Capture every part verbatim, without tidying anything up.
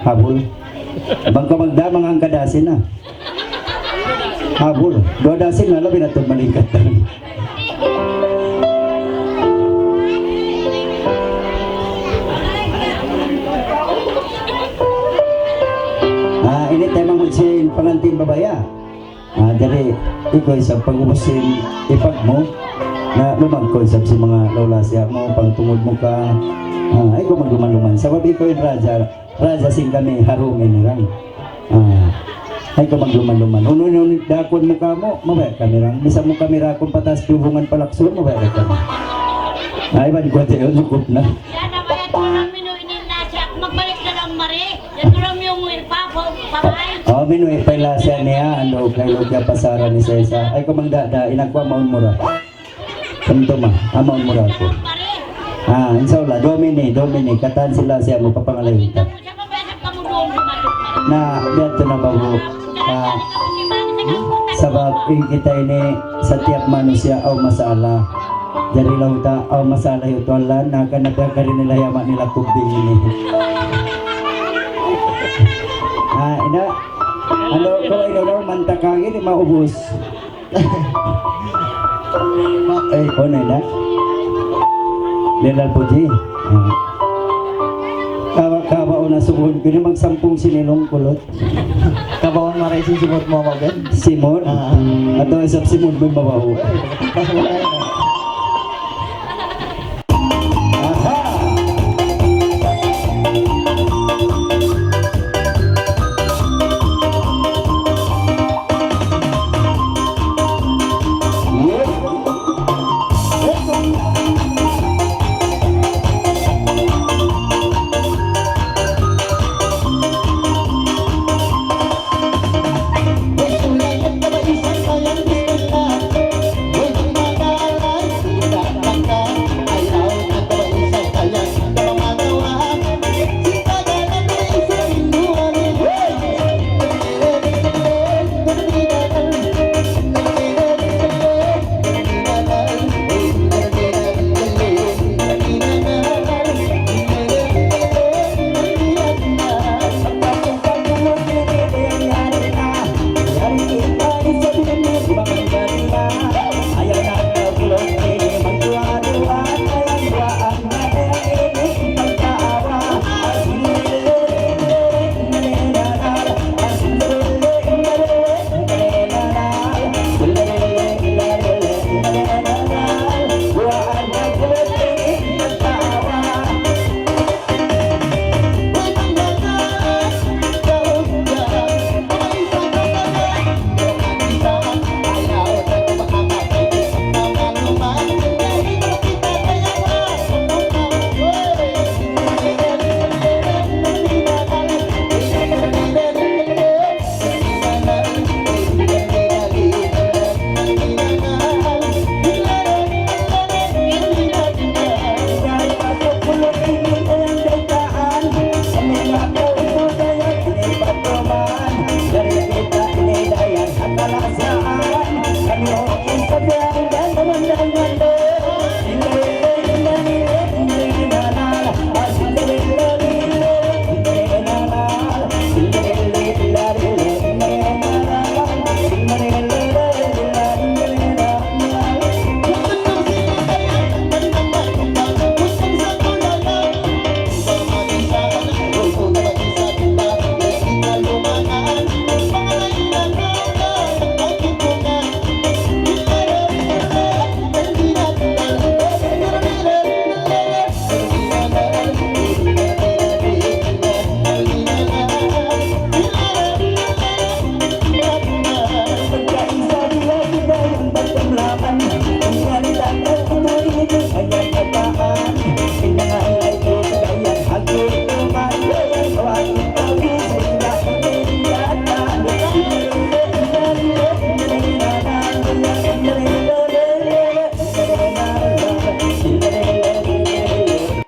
Habul. Bang kaw magdamang hangka dasin na. Habul. Duwa dasin na, labi na ito malingkat. Ah, ini tema mu sin pangantin babaya. Ah, jadi, ikaw isab pag-ubus sin ipag mu, na lumag kaw isab sin manga lawlasiya mu, pangtungud mu ka, ah, ayaw kaw magluman-luman. Sabab ikaw in raja, raja sin kami ha Rome ini rang. Ah, ayaw kaw magluman-luman. Unu, unu, unu, dakun mu kamu, mabaya' kami rang. Misan mu kami rakun pa taas dubungan palaksun, mabaya' kami. Ay, ban ko tayo, lukop na. Yan na ba yan? Parang minuwi' na siya. Magbalik na lang, Mari. Yan, parang yung pa, pa, pa, pa. Oh, minuwi' pa in lasa niya, anu, kay Lugya Pasara ni Sesa. Ay, kumang dada, inagwa maun mura. Kanto ma, amaun mura ko. Ah, insya Allah, domini, domini, katan sila siya mo papangalayin ta. Na, biya' to na ba, bu? Ah, sabab in kita ini satiap manusiya' aw masalah. Jari laung ta, aw masalah yadtu Allah, na kan nagkakarin nila yaman nila kubing ini. Ah, ina, anu, kaw ina daw, mantakang ini maubus. Ma-, eh, oh, na, na. Lelal puji. Ah. Kawa-, kawa una subuhun ko ini magsampung sinilong kulot. Kabawan maray sin simud mu, Ma'am Ben? Simud? Ah. Atawa isab simud mu mabaho. Aha.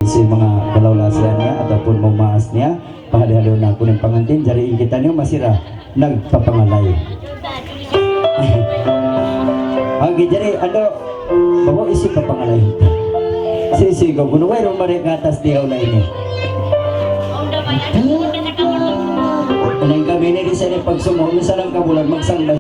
Sin manga kalawlasan niya ataupun mamaas niya, pahali-hali na aku in pangantin, jari in kitaniyu masi ra nagpapangalay. Agi, jari, anu, bawa isi papangalay. Sisi ko, kunu wayruun mari katas diyaw na ini. Kami ini di sini pagsumuko, misan hangkabulan, magsambay.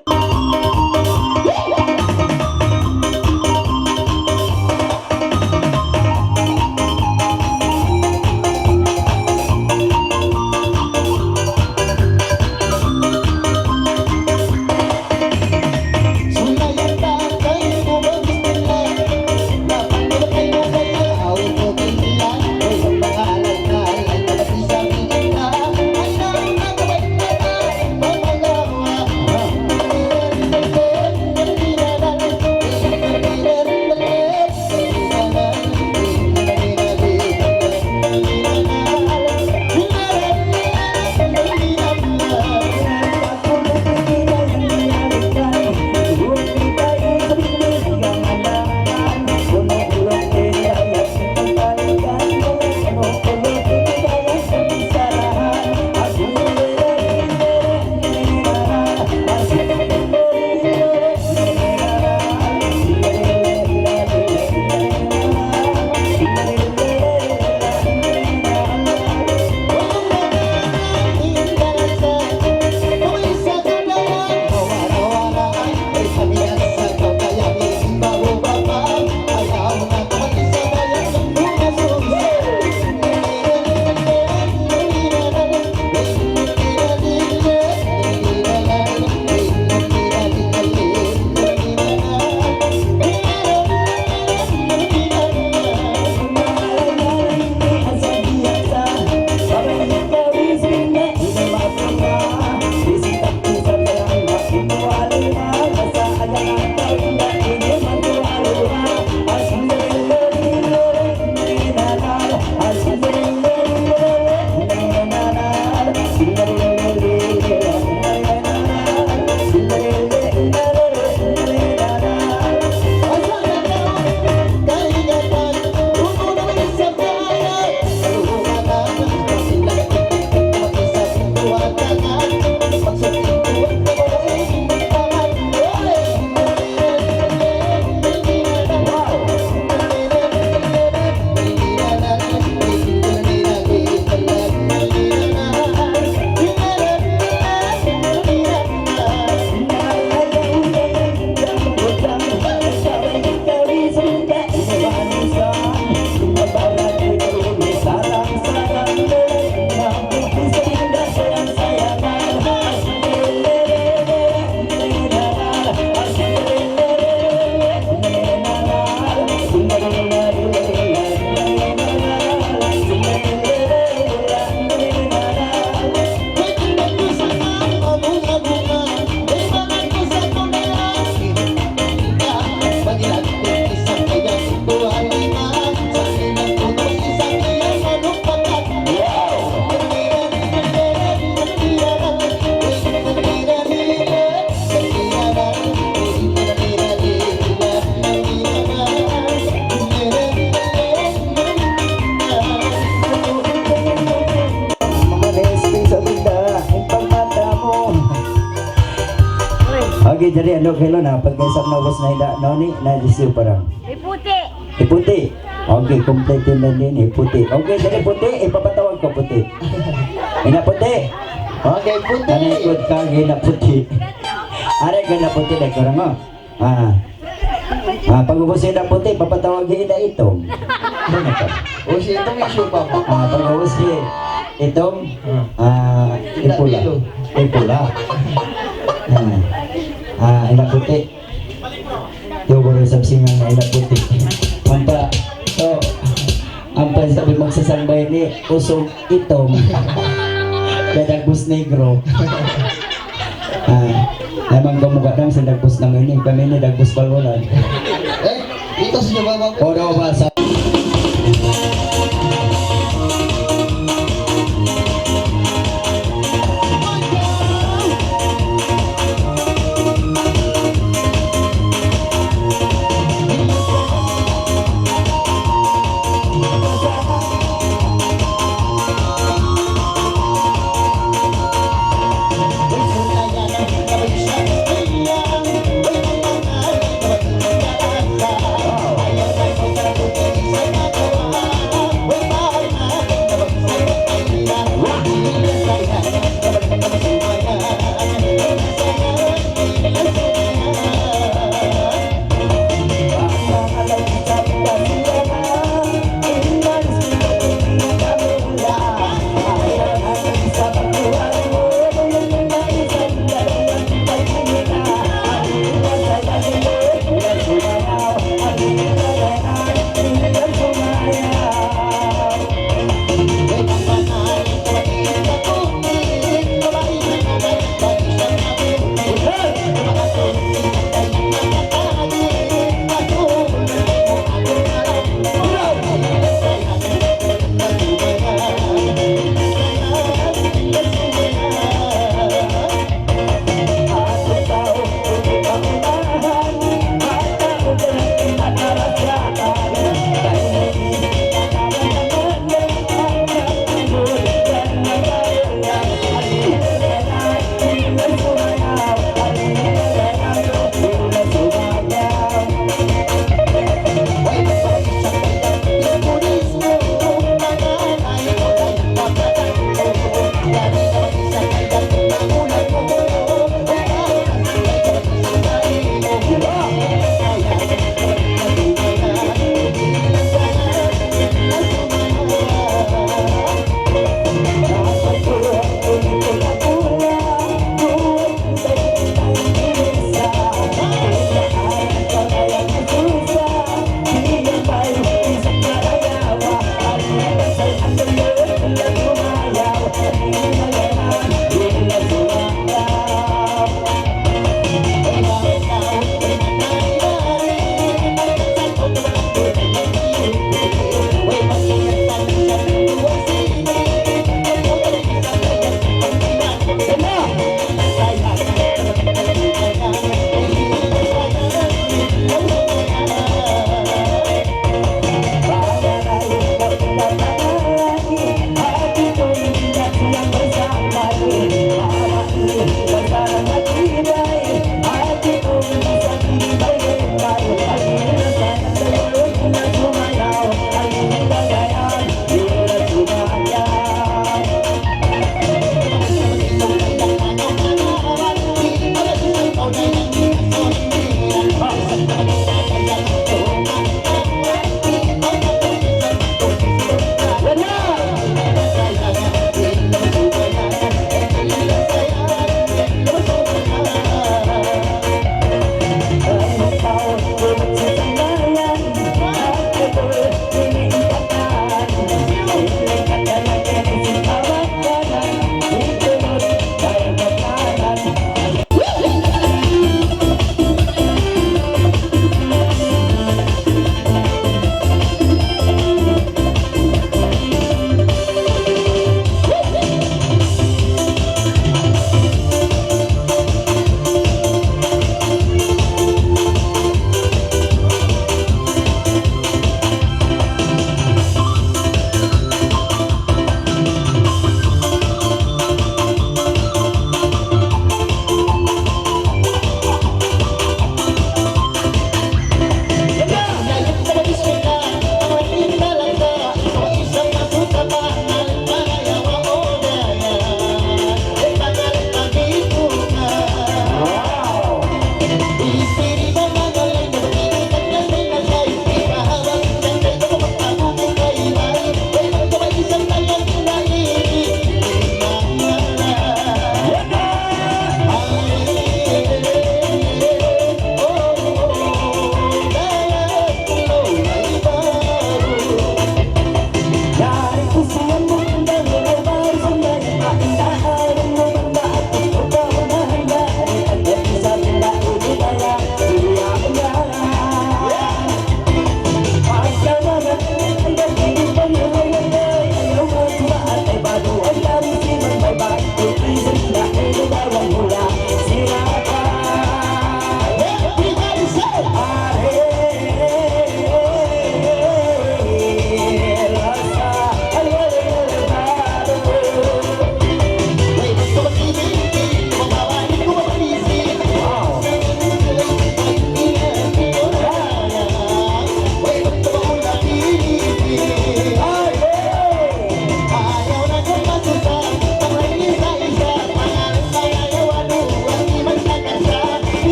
Okay, jadi anu kalu na, pagkaisap na ubus na ida, no, ni, na, di siya parang. Hiputi'. Hiputi'. Okay, kompleto na din, hiputi'. Okay, jadi puti', ipapatawag ko puti'. Ina puti'. Okay, puti'. Ano ikot ka, ina puti'. Ari ka na puti', dahil ko lang, oh. Ah. Ah, pag-ubus ina puti', papatawag ina itom. Ano ka? O, si itom issue pa ba? Ah, pag-ubus si itom, ah, ipula. Ipula. Ah, ah, ina puti'. Yo, guru, isab singan na ina puti'. Ampa, so, ampa isab in magsasambay ini, usug itom. Kaya dagbus negro. Ah, memang kamu kadang sa dagbus namu' ini, kami ini dagbus balwalan. Eh, ito sa baba. O, daw ba sa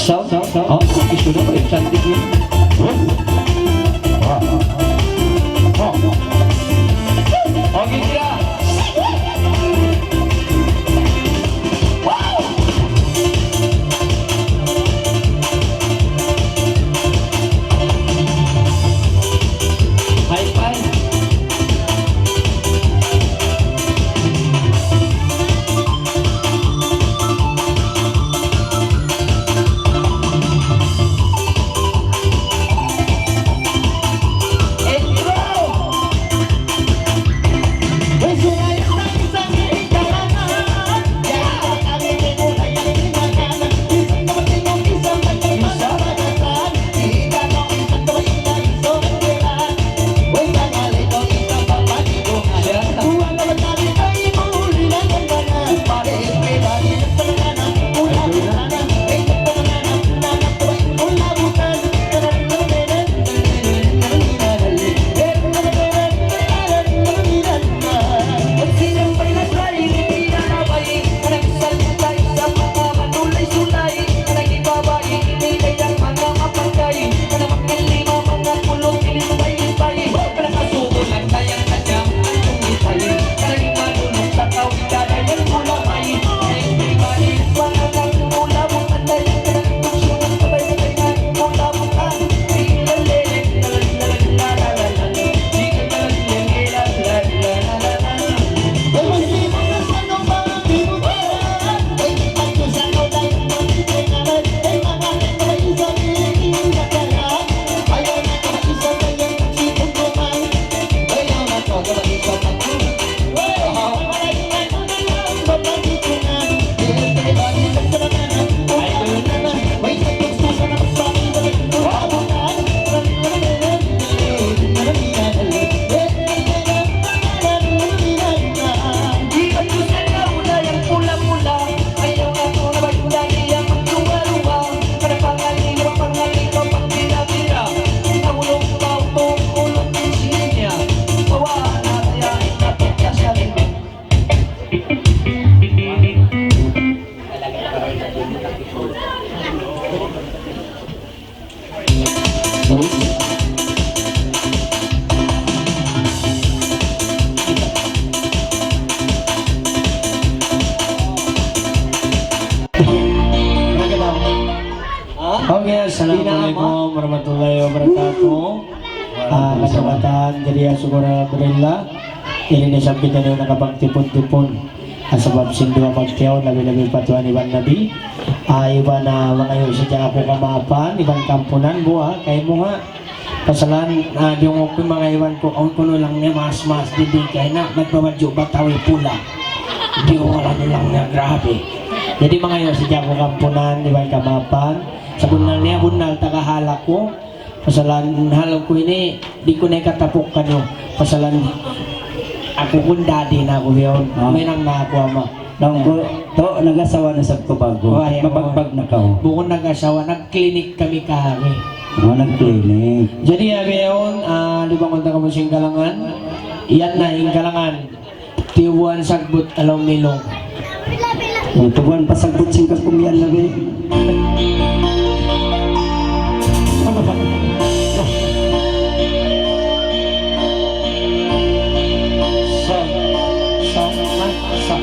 Sound, sound, sound. Oh, issue na ba? Yung chanting yun. Oh. Oh. Oh. Okay, sila. High five. Okay, assalamualaikum warahmatullahi wabarakatuh. Ah, katamatan, jadi, ah, sukul, alhamdulillah. Ini na isab kitaniyu nakapagtipun-tipun. Ah, sabab sin duwa magtiyaun, labi-labi pa tuwan iban nabi. Ah, iban na mangayu' sadja aku kamaapan, iban kaampunan buha, kaymu ha. Pasalan, ah, diyungug ku in manga iban ku, awn kunu' laung niya maas-maas didi kay na, nagbabadju' Batawi pula. Di' ku kala nilang niya, grabe. Jadi mangayu' sadja aku kaampunan, iban kamaapan. Sabunnal niya, bunnal taga hal aku. Pasalan hal ku ini, di' ku na ikatapuk kaniyu. Pasalan aku kundadi na aku biyaun. Ah. Mahinang na aku ama'. Laung ku, tu, nag-asawa na sab kaw ba'gu. Wah, ya, mapagbag na kaw. Bukun nag-asawa, nag-clinic kami kahari. Oh, nag-clinic. Jadi, ya, biyaun, ah, di' ba kunta kamu sin kalangan? Yan na, in kalangan. Tiyubuan sagbut along-milong. Tiyubuan pa sagbut sin kakumiyan na bi. Sa, sa, sa.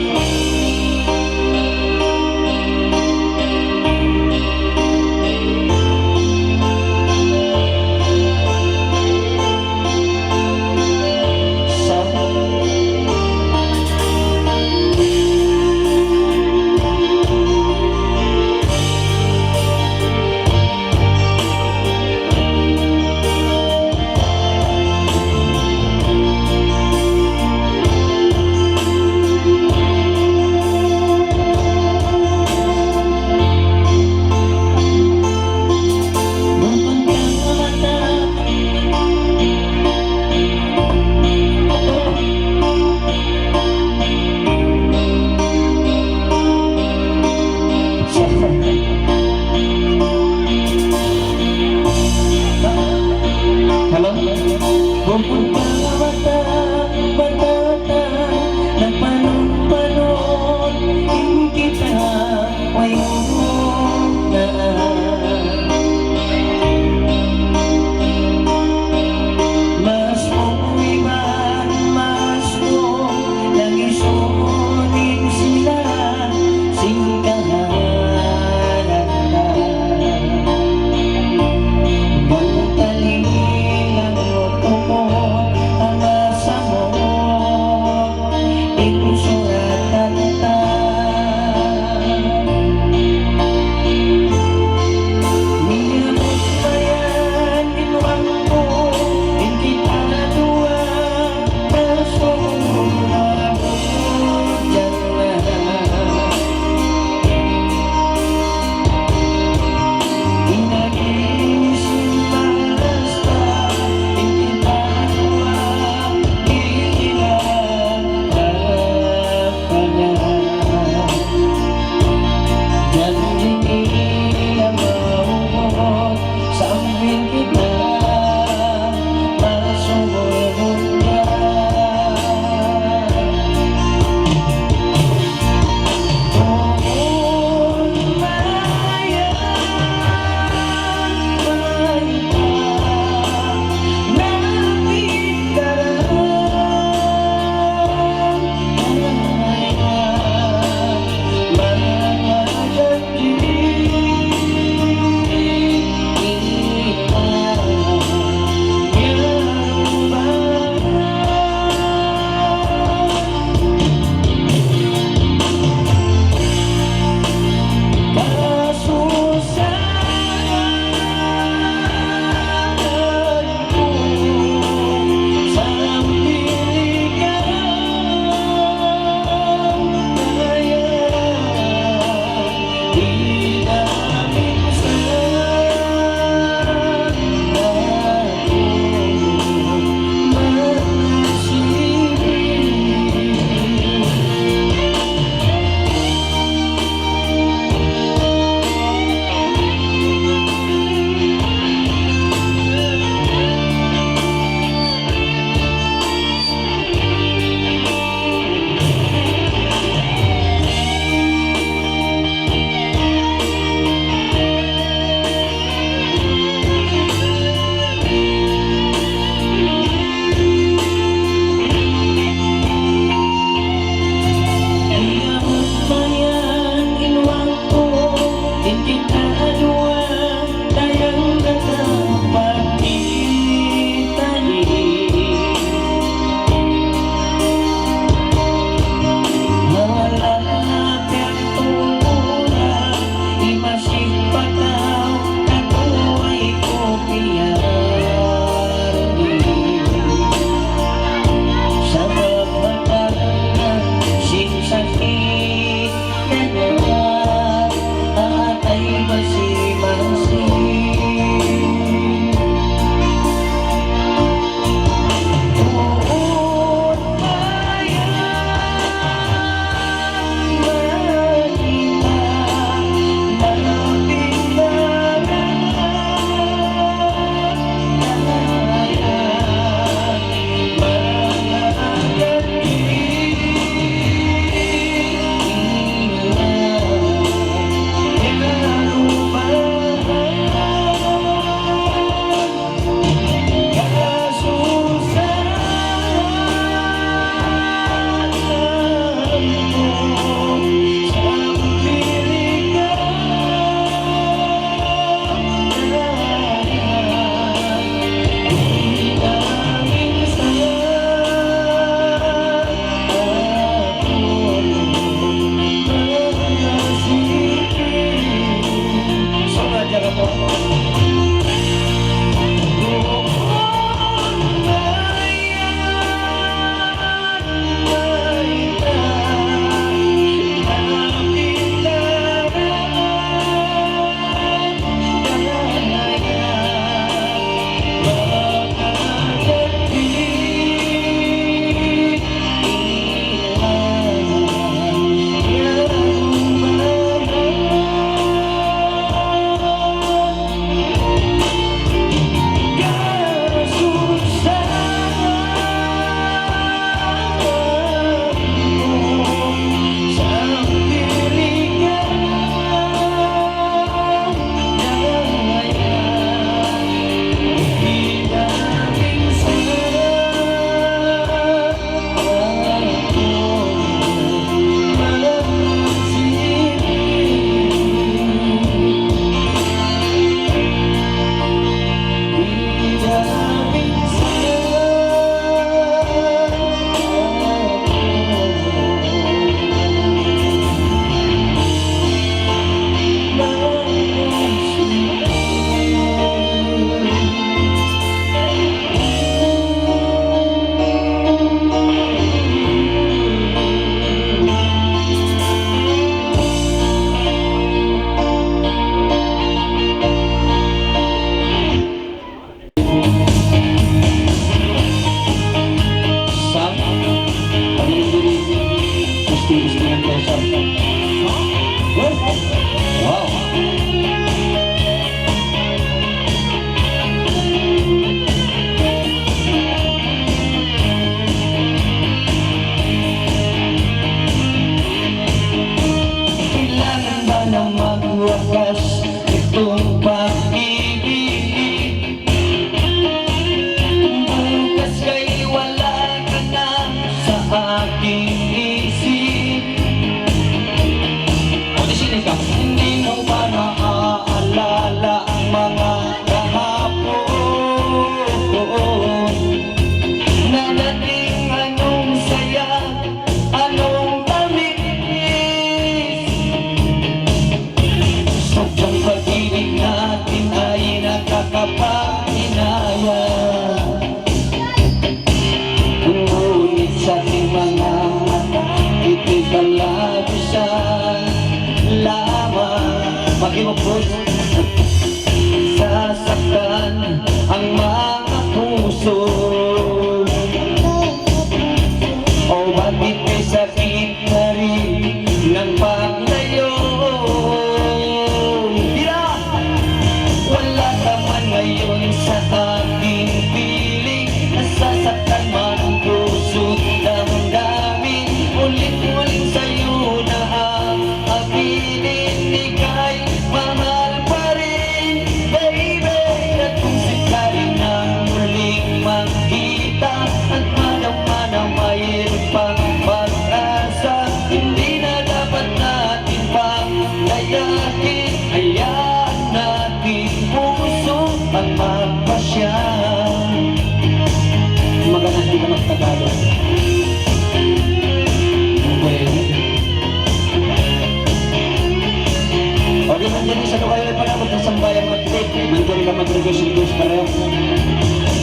Mag-request, request pa rin.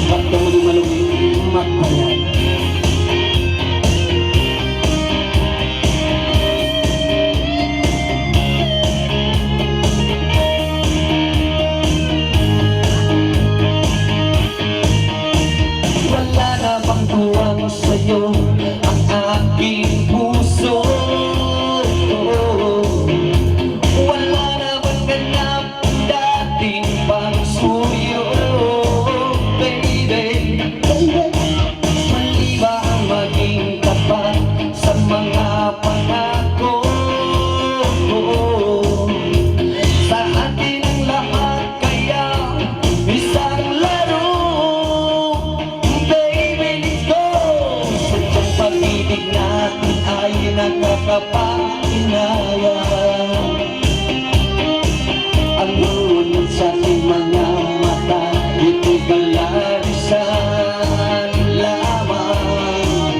Ba't ka mali malugay? Magbayad. Wala na bang kulang sa'yo ang aking puso? Wala na bang ganap dating pangsuyo, baby? Mali ba ang maging tapat sa mga pangako? Sa atin ang lahat, kaya isang laro, baby, let's go. Sadyang pag-ibig natin ay nakakapanghinayang. Ang ngunit sa ating mga mata, ito'y kalarisan lamang.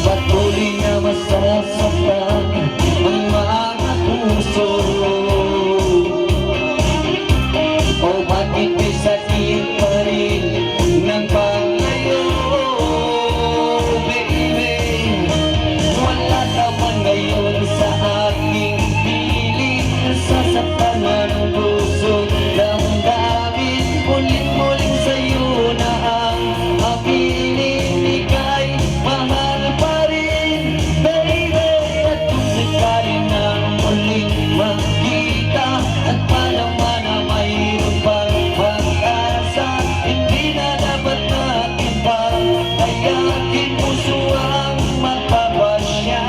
Patuloy na masasaktan ang mga puso. O bakit may sakit pa rin ng paglayo, baby? Wala ka man ngayon sa aking piling, sasaktan ng puso, damdamin, muling-muling sa'yo na ang aminin, ika'y mahal pa rin, baby. At kung sakali nang muling magkita, at madama na mayroon pang pag-asa, hindi na dapat natin patayakin, puso ang magpapasya.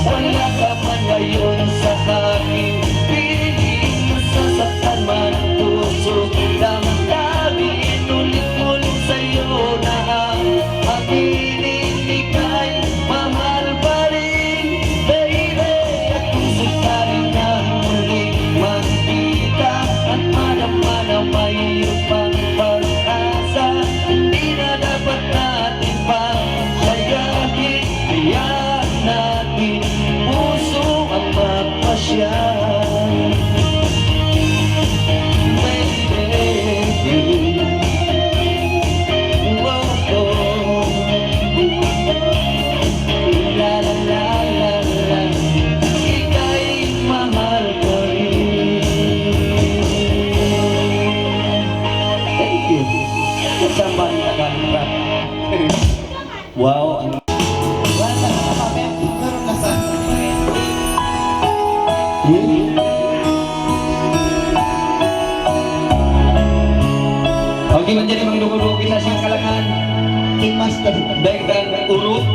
Wala ka man ngayon sa aking piling, masasaktan man ang puso, damdamin, ulit-ulit sa'yo na ang aminin, ika'y mahal pa rin, baby. At kung sakali na muling magkita at madama na mayroon pang pag-asa, hindi na dapat natin pang layahin. Hayaan natin puso ang magpasya. Baby, oh, oh. La, la, la, la, la. Ika'y mahal ko rin. Thank you. Sambahan ka, Kalipat. Wow. Wala na sa papel. Meron na sa. Okay, manjari mangdugu-dugu kita sa kalangan. King Master. Baik, dan urut.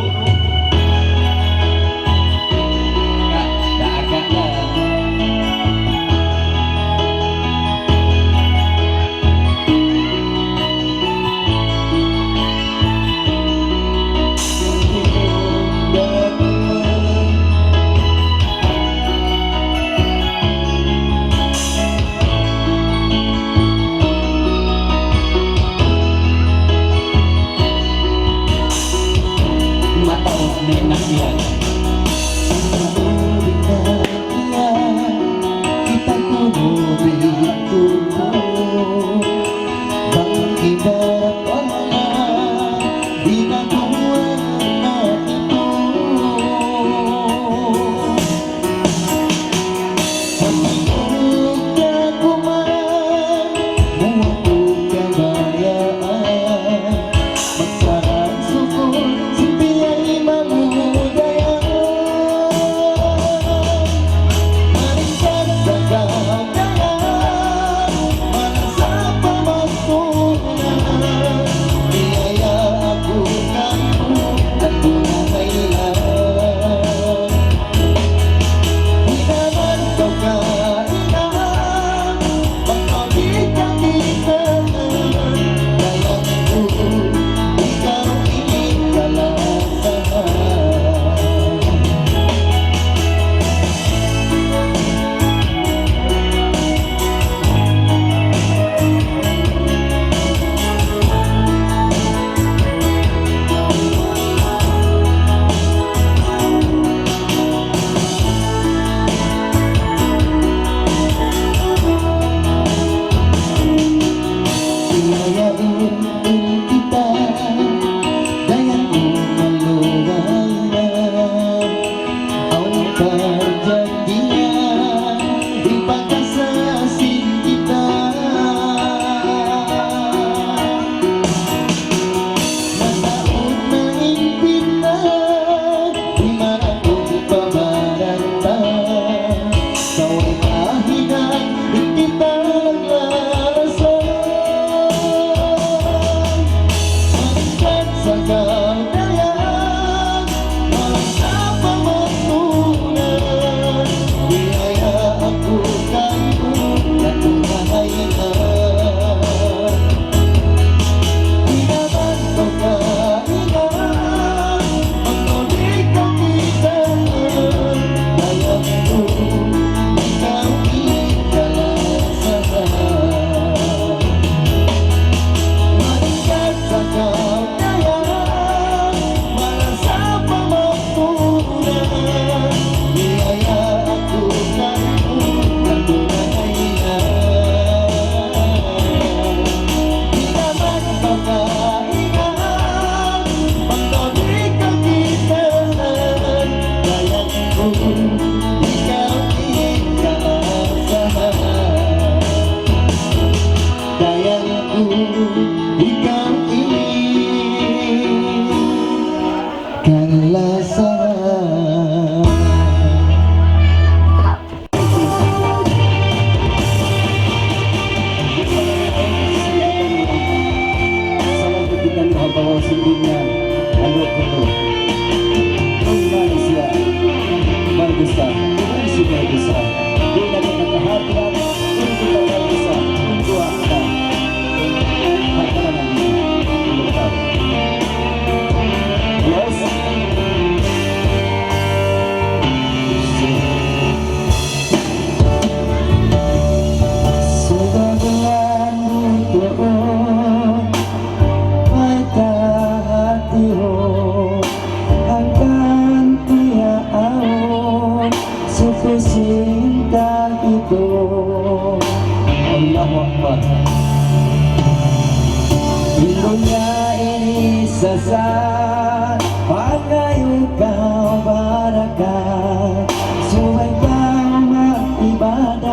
Allahu Akbar. In dunya ini sasat, pangayuun kaw barakat, subay kaw mag-ibadat,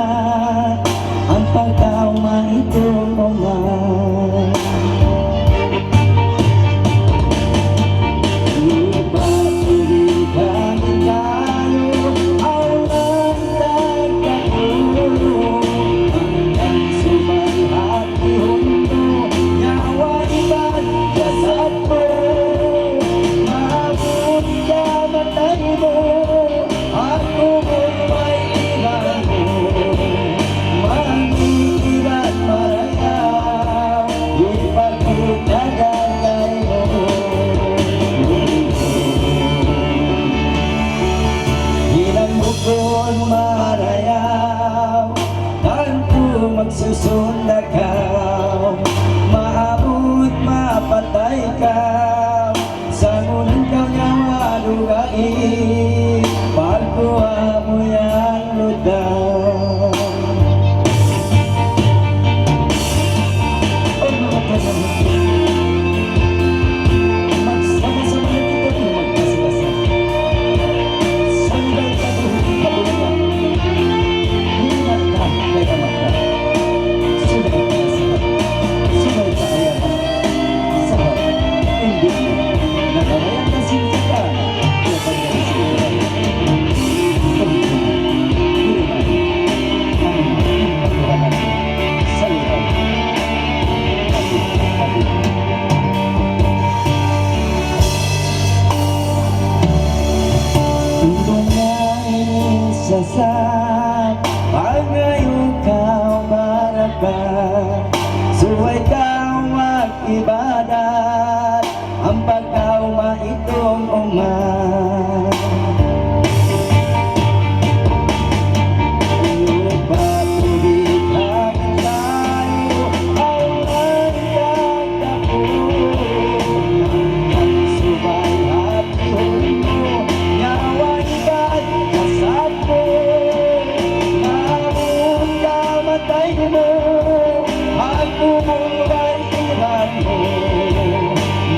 ampa kaw maitung umat. Aku bumbay iban mu, mangi' iban marayaw, hipagkita' da kaymu. Hinang bukun marayaw, tantu magsusun da kaw, maabut mapatay kaw. Sangunan kaw nyawa dugaing, pagguwa' mu yan lutan. O manga taymanghud, magsama-sama na kita magpasal-pasal. Sanday katuhid kabulian. Ingat ka, kay amat ka. Subay ka sahat. Subay ka ayat. Sabab, in dunya, nakarayan na sin kita. Kaya pagdali sa ibarat. Pagdali. Pagdali. Ang pagkawalan sa ibarat. Pagdali. Pagdali. In dunya ini sasat, pangayuun kaw barakat, subay kaw mag-ibadat, ampa kaw maitung umat. Lupa tubig hangin tayo, awn Subay hati mu, nyawa iban jasad mu, maabut kamatay mu, aku bumbay iban mu,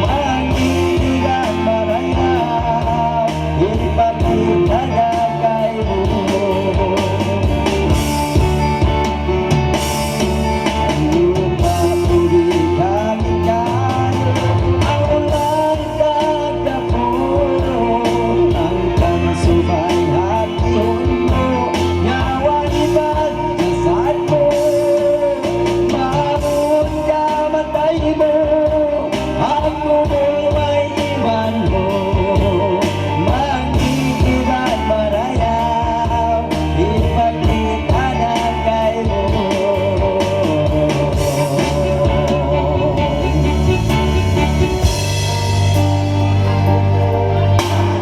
mangi' iban marayaw, hipagkita' da kaymu. Aku bumbay iban mu, mangi' iban marayaw, hipagkita' da kaymu.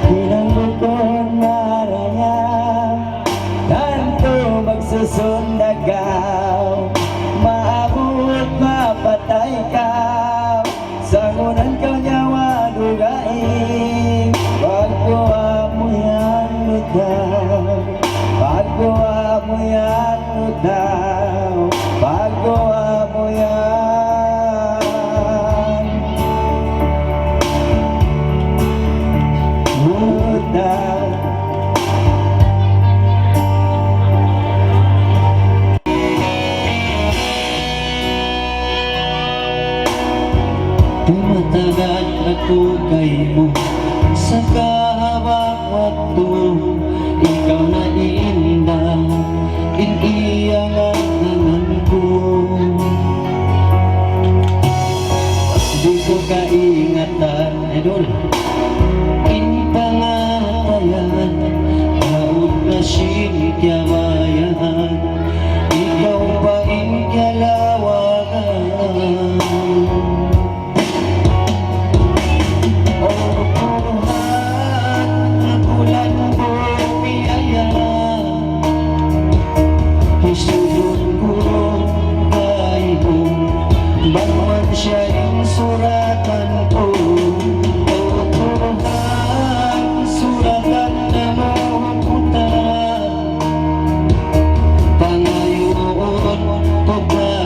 Hinang bukun marayaw, tantu magsusun da kaw, maabut mapatay kaw. Sangunan kaw nyawa dugaing, pagguwa' mu yan lutan, pagguwa' mu yan lutan, pagguwa' mu yan lutan. Tumatagad aku kaymu sa kahaba' waktu, ikaw na in inda in iyangan ku. Di' ku kaingatan, idol. In pangatayan, awn na sin kiyabayaan, ikaw pa in kiyalawagan. O Tuhan, bulan bumi aya, hisudun ku kaymu, bang man siya in suratan ku. O Tuhan, suratan namu' kita, pangayuun ku ka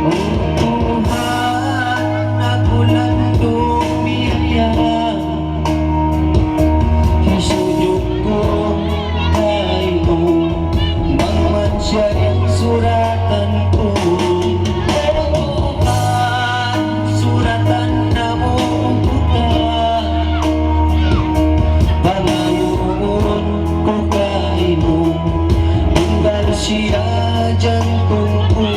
O Tuhan, aku landum biyaya, hisujud ku kaymu, bang man siya in suratan ku. O Tuhan, suratan namu' ku ta, pangayuun ku kaymu, tunggal siya jantung ku.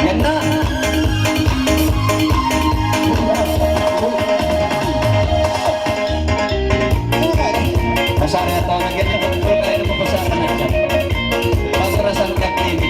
Yan na. Pasal na tau na ganyan, pagkul kayo na mapasal na ganyan. Pagkarasan ka, T V.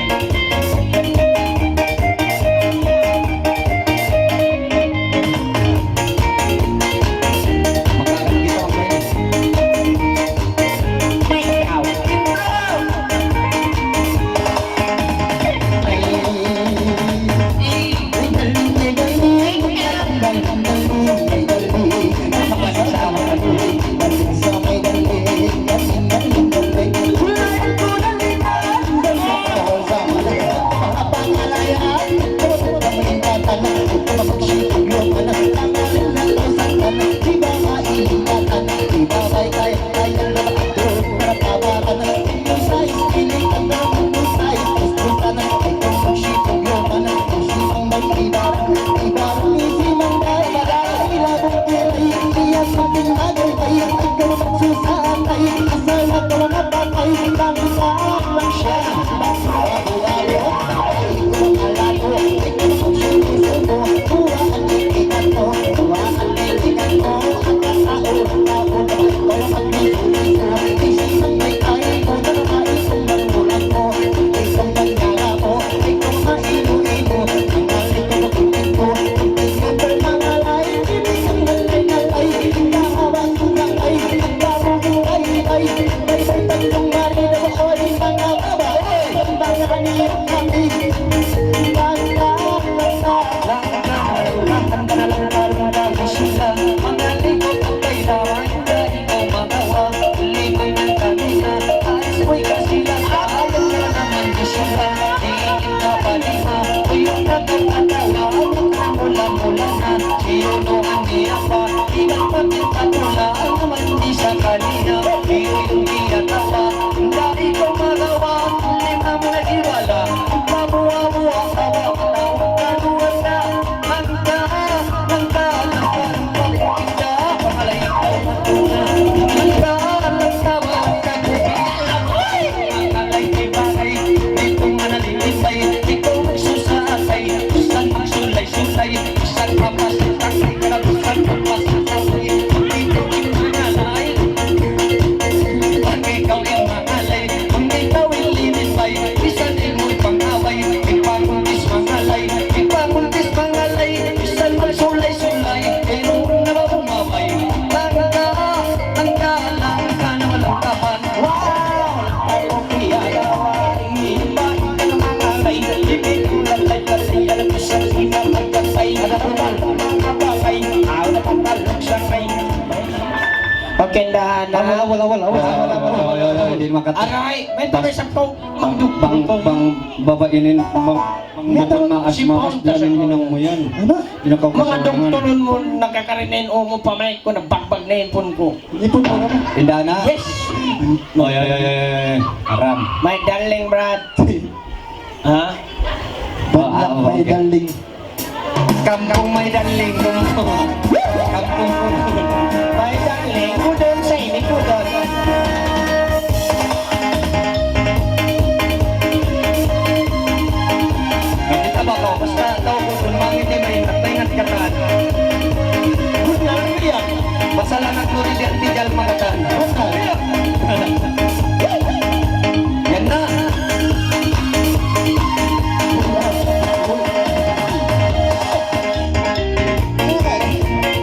Tindahan na. Awal, awal, awal, awal, awal, awal. Ay, ay, ay, ay, di' makata- Aray, may tabi sa ko. Bang, bang, bang, babae ini, bang, bang, bang, maas, maas na in hinang mu yan. Ano? Di' na kaw kasalanan. Mga doktor mu, nakakarinig, o mu pa, may ko, nabagbag na in phone ko. Ipon mo na. Tindahan na? Yes. Oy, oy, oy, oy, oy. Aram. My darling, Brad. Ha? Bad luck, my darling. Kampung my darling. Kampung my darling. Kudun sa ini, kudun. Kita ba kaw? Basta tau ko kung mangiti, may ingat, may ingat ka taan. Good na lang yan. Pasalamat mu rin yan, di' dyan makatan. Yan na.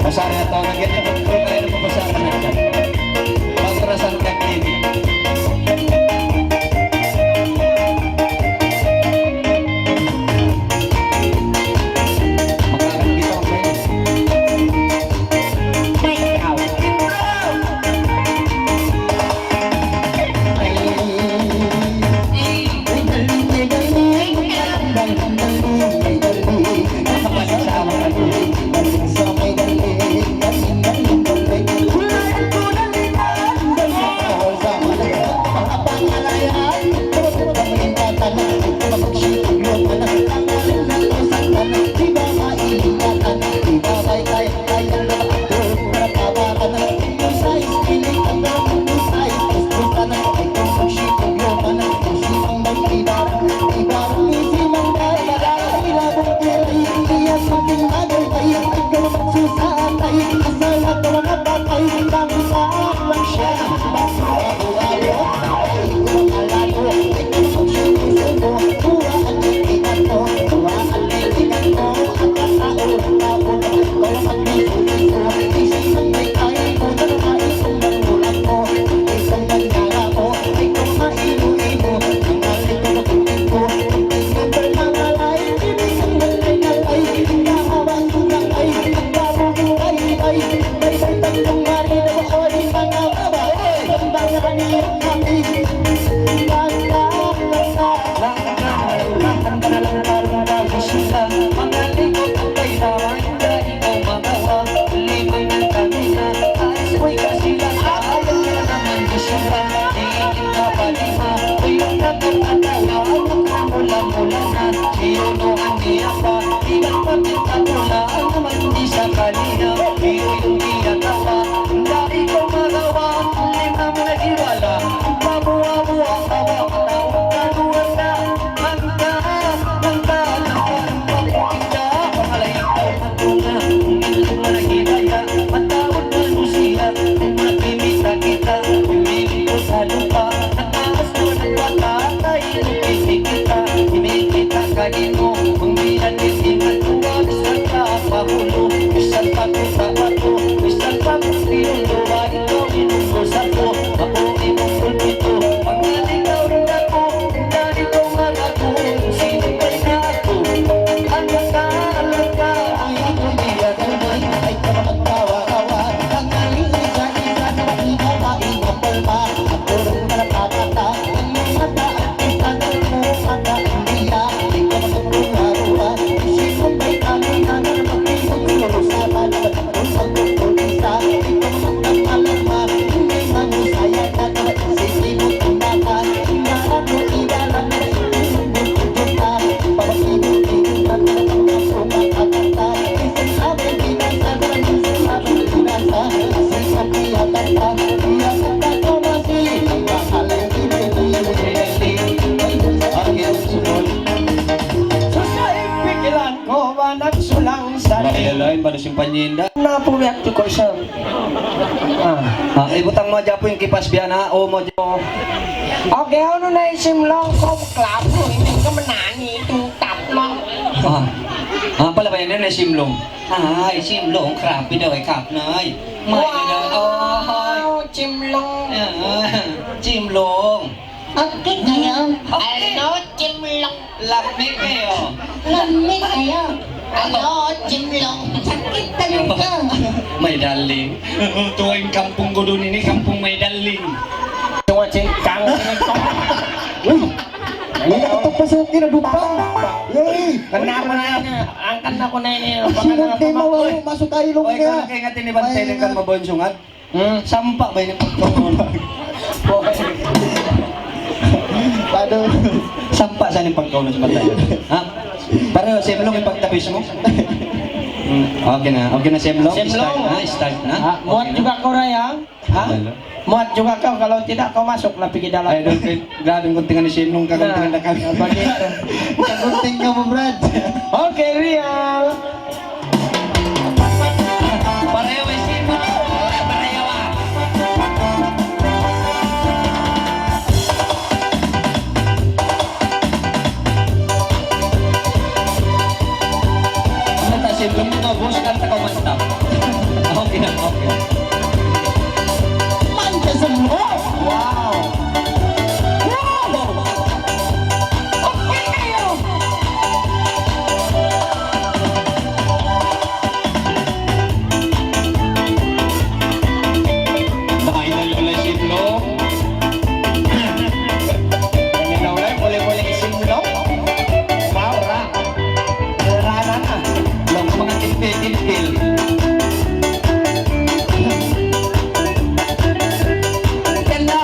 Pasal na tau na ganyan. Kung kaya na mapasal na yan. Pagkarasan ka kini. Susah in pikilan ku, anak sulang sa. Lain-lain pada simpan nyinda. Na pumiyak tu ko siya. Ah. Ah, ibutang mu hadja pu in kipas biya' na, o mu hadja. Okay, unu na in simlong ku, klaro, ini ka manani itu tatlo. Ah. Ah, pala ba yan na simlong? Ay, simlong, grabe daw, eh, kap na, ay. May na daw, ay. Wow, simlong. Ah, simlong. Okay kayo? Okay. Ano, simlong? Lami kayo. Lami kayo. Ano, simlong? Sakit kayo. My darling. Tuwa in kampung ku duun ini, kampung my darling. Tuwa, cing, kang. Uy! Ini nakatapos sa akin, ano pa? Yay! Kenapa na? Angkan na ko na ini. Sino tema mo? Masuk tayo, Oy, kung nakaingat ini, bantay na kan mabonsong, ha? Hmm. Sampa ba ini pagkaun? Aduh. Sampa sa ini pagkaun sa mata. Ha? Pareho, simlong ipagtapis mu. Hmm. Okay na, okay na, simlong. Simlong. Start na, start na. Ah, muat juga kau, Rayang. Ha? Hello. Muat juga kau, kalau tidak kau masuk na pigi dalam. Ay, doon kay, grabe ang guntingan ni Simlong, kaguntingan na kami. Ah, bagay. Kagunting ka mo, Brad. Okay, real. Pareho, may Simlong. Pareho, ah. Ano ta, Simlong, mga boss, kanta ka, mantap. Okay na, okay. Mantap, Simlong. Wow. Wow. Okay kayo. Dahil na yun na Simlong. Kami na ulit, muli-muli Simlong. Wow, ra. Ra na na. Long mga timpil-timpil. Ganda.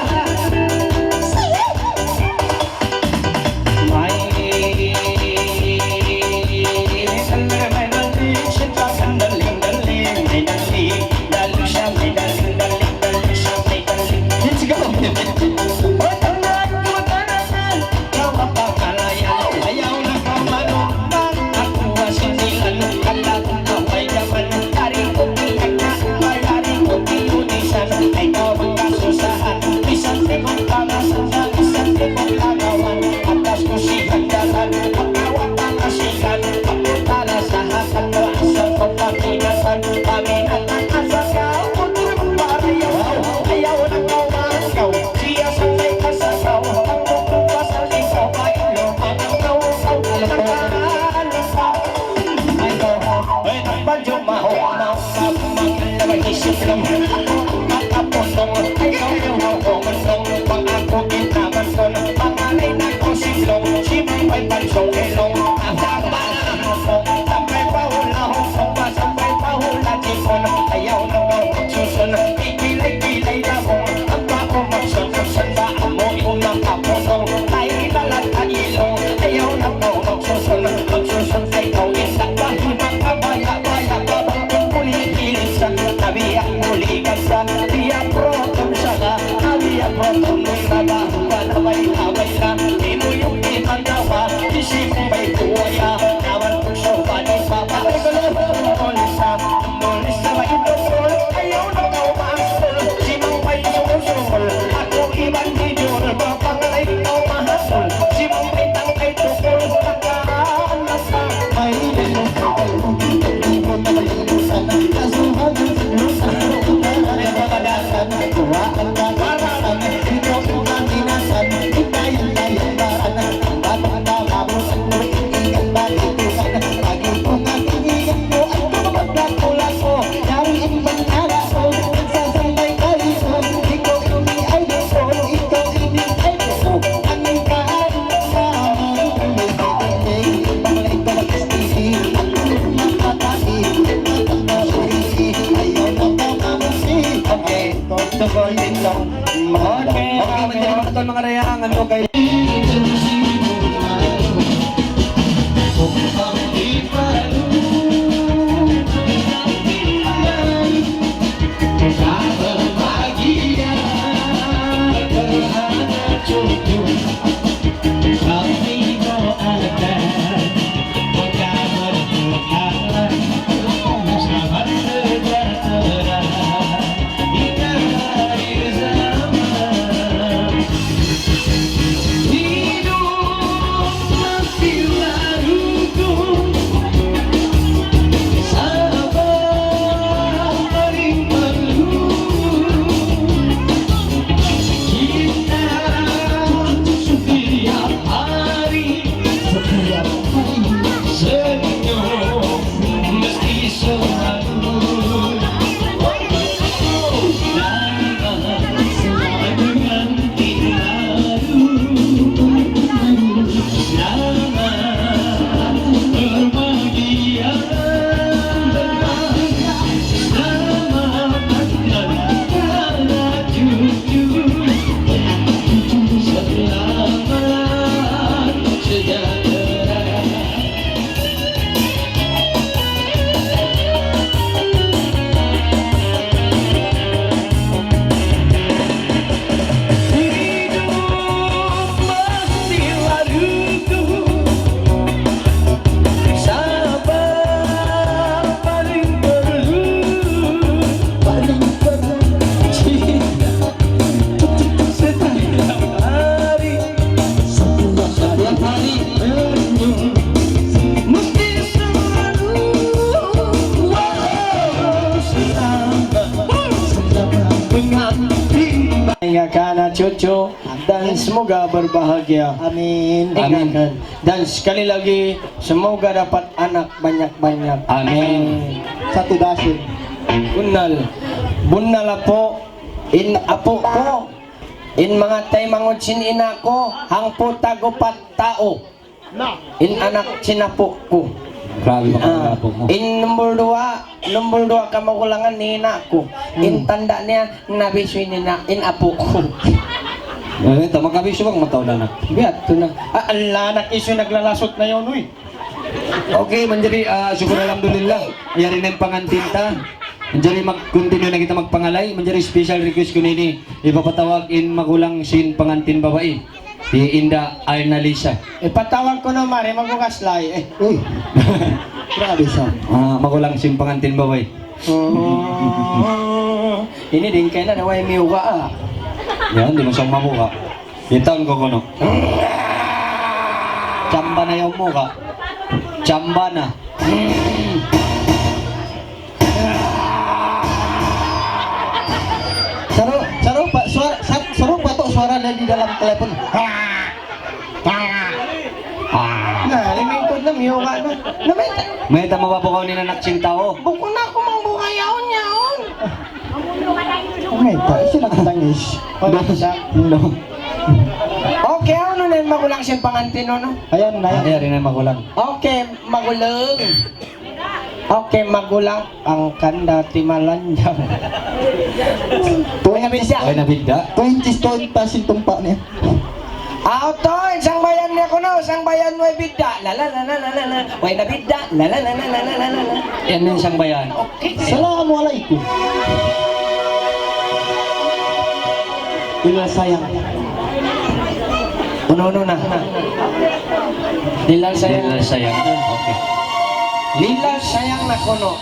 Let's go. Okay. Tungkol dito. Okay, okay, mga tuwan, mga rayang, ano kayo? Hingga ka na cucu dan semoga berbahagia. Amin. Amin. Dan sekali lagi, semoga dapat anak banyak-banyak. Amin. Satu dasin. Bunnal. Bunnal apu', in apu' ku, in manga taymanghud sin ina' ku, hangpu' tag-upat tau. In anak sin apu' ku. Grabe, ah, anak apu' mu. In numbul duwa, numbul duwa kamagulangan ni ina' ku. In tanda' niya, nabisu in ina', in apu' ku. Eh, tama ka bisu bang mataud anak. Biya' tu na. Ah, Allah, anak isu naglalasut na yan, uy. Okay, manjari, ah, syukur alhamdulillah. Yari na in pangantin ta. Manjari mag-continue na kita magpangalay. Manjari special request ku nini. Ipapatawag in magulang sin pangantin babai. Hi Inda Arnalisa. Ipatawag ku na mari, magbukas lay. Eh. Uy. Grabe sa. Ah, magulang sin pangantin babai. Oh. Ini din kaya na, way miyuga, ah. Yan, di' mu siya mabuka. Itan ko kuno. Chamba na yaun mu ka. Chamba na. Saru-, sarupa, suara, sa-, sarupa tu suara dari dalam telepon. Na, limingkud na, miyuga na. Na, mayta'. Mayta' mababukaw in anak sin tau. Bukun aku mangbuka yaun, yaun. Mayta', siya nakatangis. No. Okay, unu na in magulang sin pangantin, unu? Ayan na, ayan. Ayan, yari na in magulang. Okay, magulang. Okay, magulang, pangkanda timalanjang. Way na bidda'. Way na bidda'. Twenty stone pa sin tumpa niya. Aw, toy, sangbayan niya kunu', sangbayan way bidda'. La, la, la. Way na bidda'. La, la, la. Yan in sangbayan. Okay. Assalamualaikum. Ila sayang. Unu-unu na. Lilal sayang. Lilal sayang. Okay. Lilal sayang na kunu'.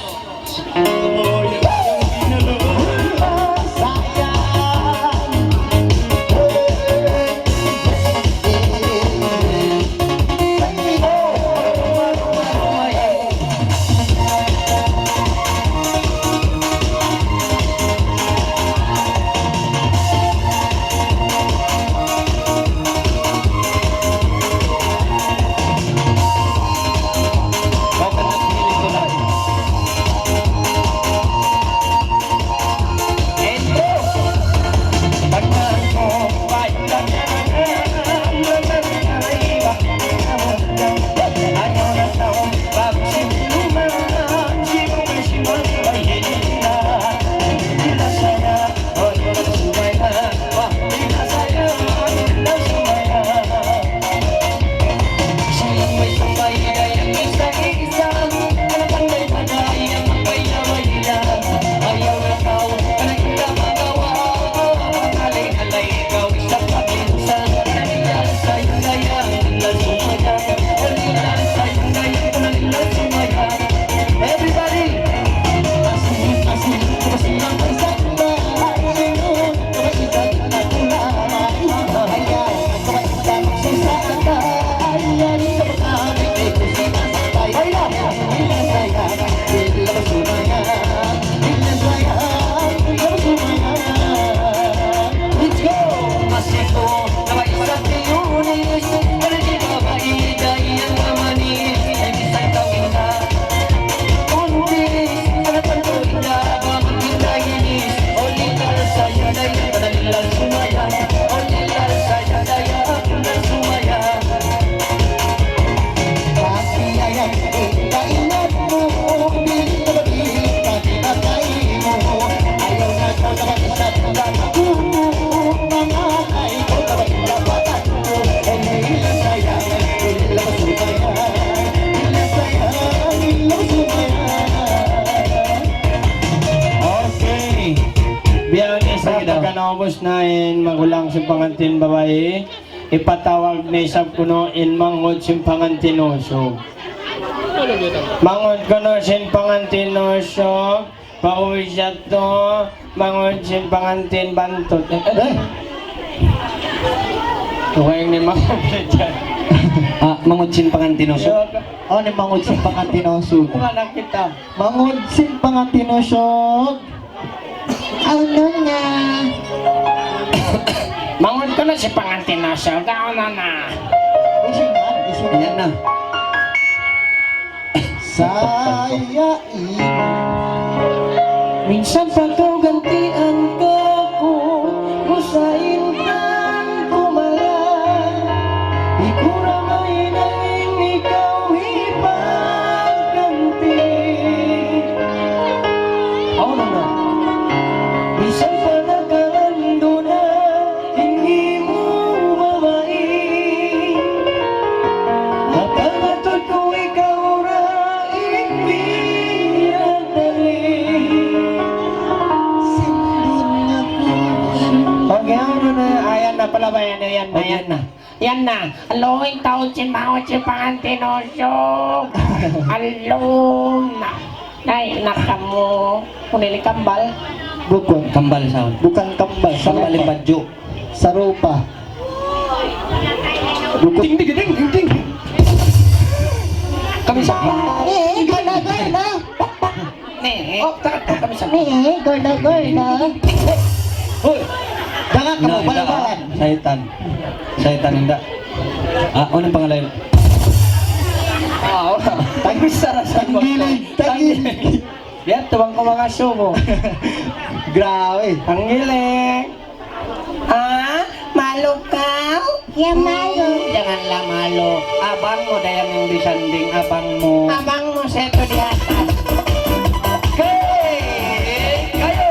Okay. Biya' ini sa kita, pagka naubus na in magulang sin pangantin babai, ipatawag na isab kunu' in manghud sin pangantin usug. Manghud kunu' sin pangantin usug. Pauwi' siya tu, manghud sin pangantin bantut. Eh, eh. Tuwing ni manghud siya. Ah, manghud sin pangantin usug. Aw, in manghud sin pangantin usug. Wala' na kita. Manghud sin pangantin usug. Unu na? Mangun kaw na, si pangantin na siya. Daon na na. Isingan, isingan. Ayan na. Sa iya ini. Minsan pa kaw gantian kaku', gusain kan ku mala. Di' ku na mahinang in ikaw hipagganti. Awn na. Minsan pa nakalandu' na in imo babai. Mapangatud ku ikaw ra in pinagdali. Sindun na ku. Okay, awn na, ayan na pala ba yan? Ayan na, okay, ayan na. Yan na. Aloy, taon sin mawat sin pangantin usug. Alum na. Ay, nakamu. Kunili kambal. Bukun. Kambal, saun. Bukan kambal. Kambal in badju'. Sarupa. Bukun. Ding, ding, ding, ding, ding. Kami sa- Eh, eh, gana, gana. Ni, oh, takat ko kami sa- Ni, gorda, gorda. Hoy! Jangan kamu, balabalan. Saytan. Saytan, inda. Ah, unu in pangalan? Ah, wala. Tanggiling, tanggiling. Tanggiling. Yan, tubang ko mga sumo. Grabe. Tanggiling. Ah, malu kaw? Ya, malu. Janganlah malu. Abang mu da yan in disanding, abang mu. Abang mu sa itu di atas. Hey, kayo.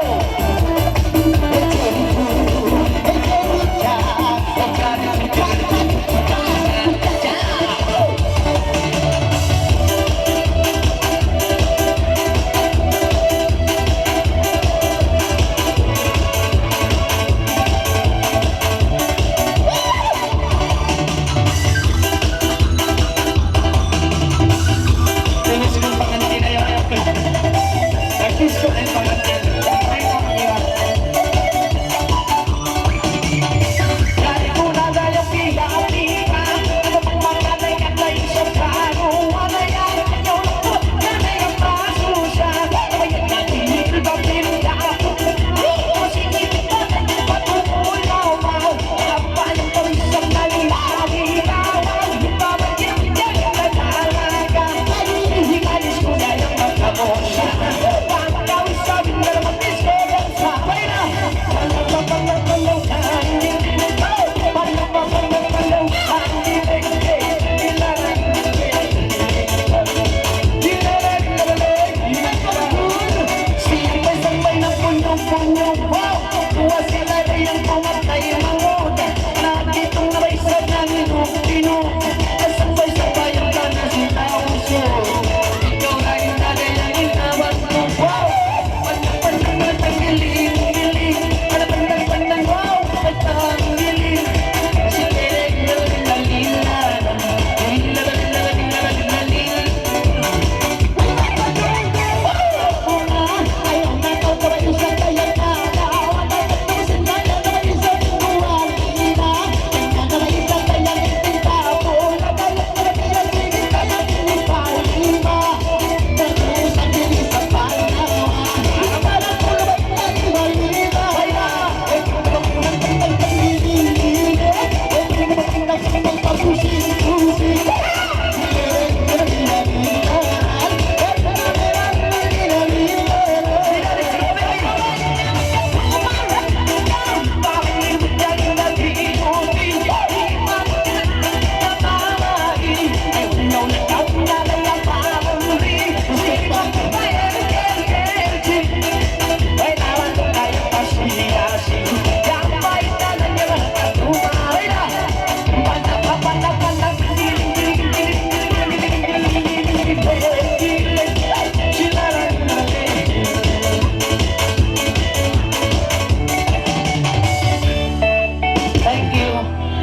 Thank you.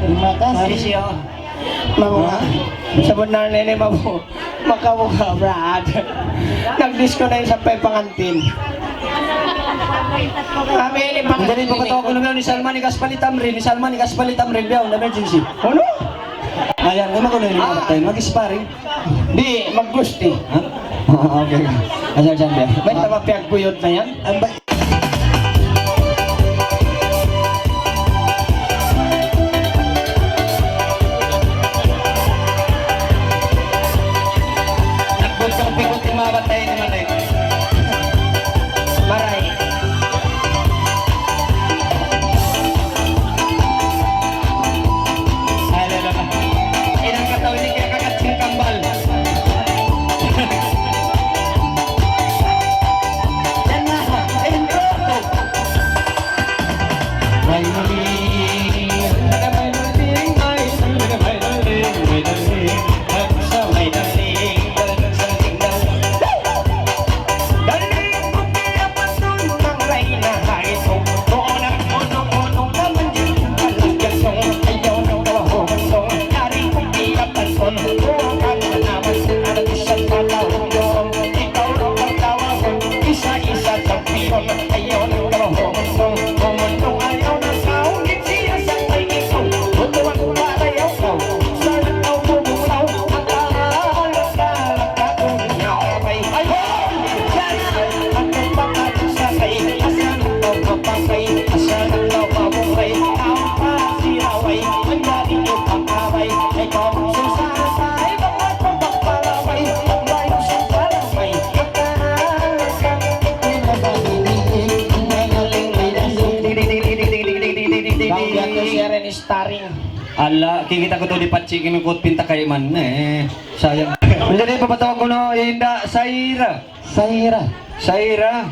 Terima kasih. Mauricio. Mabuga'. Sabunnal niya ini mabu-, makabuga', Brad. Nag-disco na in sampay pangantin. Kami ini pangantin. Jadi, pagkatawa ko na biyaw ni Salman, ikas palitan rin, ni Salman, ikas palitan rin, biyaw, na emergency. Unu? Ayan, ano ko na ini, ah, mag-sparring. Di', mag-gusti. Ha? Ah, okay. Asal dyan, biyaw. May tama piyagkuyot na yan. Ang ba- Ala, kikita' ku tuud di' patsi' kinukut pinta kayman, eh. Sayang. Manjari papatawag ku na, Inda Saira. Saira. Saira.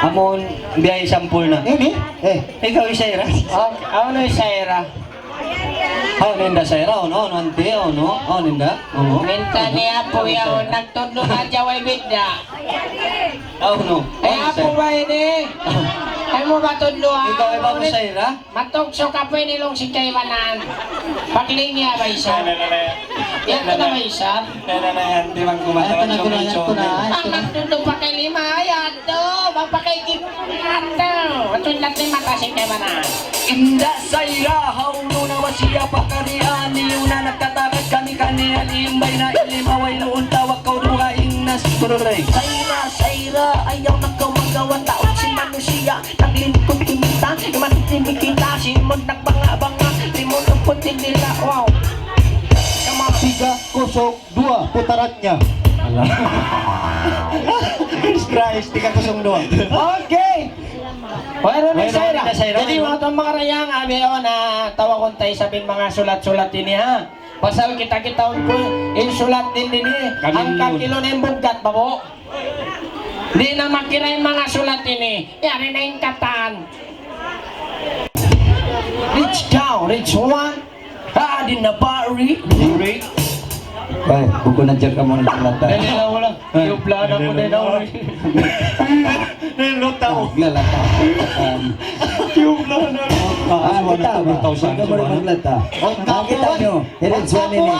Amun biya' sampul na. Ini? Eh. Ikaw, Saira. Ah, unu, Saira? Unu, Inda Saira, unu, unu, anti, unu, unu, Inda, unu. Minta niya apu' yaun, nagtudlu' na hadja way bidda'. Unu. Eh, unu, apu' Saira. Ba ini? Ayaw mu ba tudluan? Ikaw, ikaw, Saira? Matugsu' ka pwede laung sin kaibanan. Paglingya ba isab? Yan na ba isab? Yan na, yan. Di' man kumatawa. Yan na, yan na. Ang magtudo pa kay lima, ay, ato. Magpakay kita, ato. Ato, lahat na mata sin kaibanan. Inda Saira, hawnu na wa siya pakarian, niyu na nagtatagad kami kaniya, limbay na ilima, wayruun tawag kaw duha, ingnas, tururay. Saira, Saira, ayaw na kaw magawa, taot sin manusiya'. Naglingkud kinita, iman tindi kita, simud nagbanga-banga, limulupun tindi la, wow. Come on. Tiga kosong dua putarannya. Ala. Surprise, tiga kosong dua. Okay. Wayruun na, wayruun na, Saira. Saira. Jadi, wayruun. Manga tuwan, manga dayang, abi, awa na, tawagun ta isab in manga sulat-sulat ini, ha? Pasal kita-kitaun ku in sulat ini, ini, hangka kilo na in buggat, babo. Di' na makira in manga sulat ini. Yari na in katan. Reach down, reach one. Ah, di' na ba, re-, re-. Ay, bukun na dyan ka muna ng lata. Dali lang, wala. Ay, tiyubla na ko, dali lang, wala. Dali lang, tao. Naglalata. Tiyubla na. Ah, kita mo. Huwag ka muna maglata. Ah, kita nyo. Hirit suwan ini.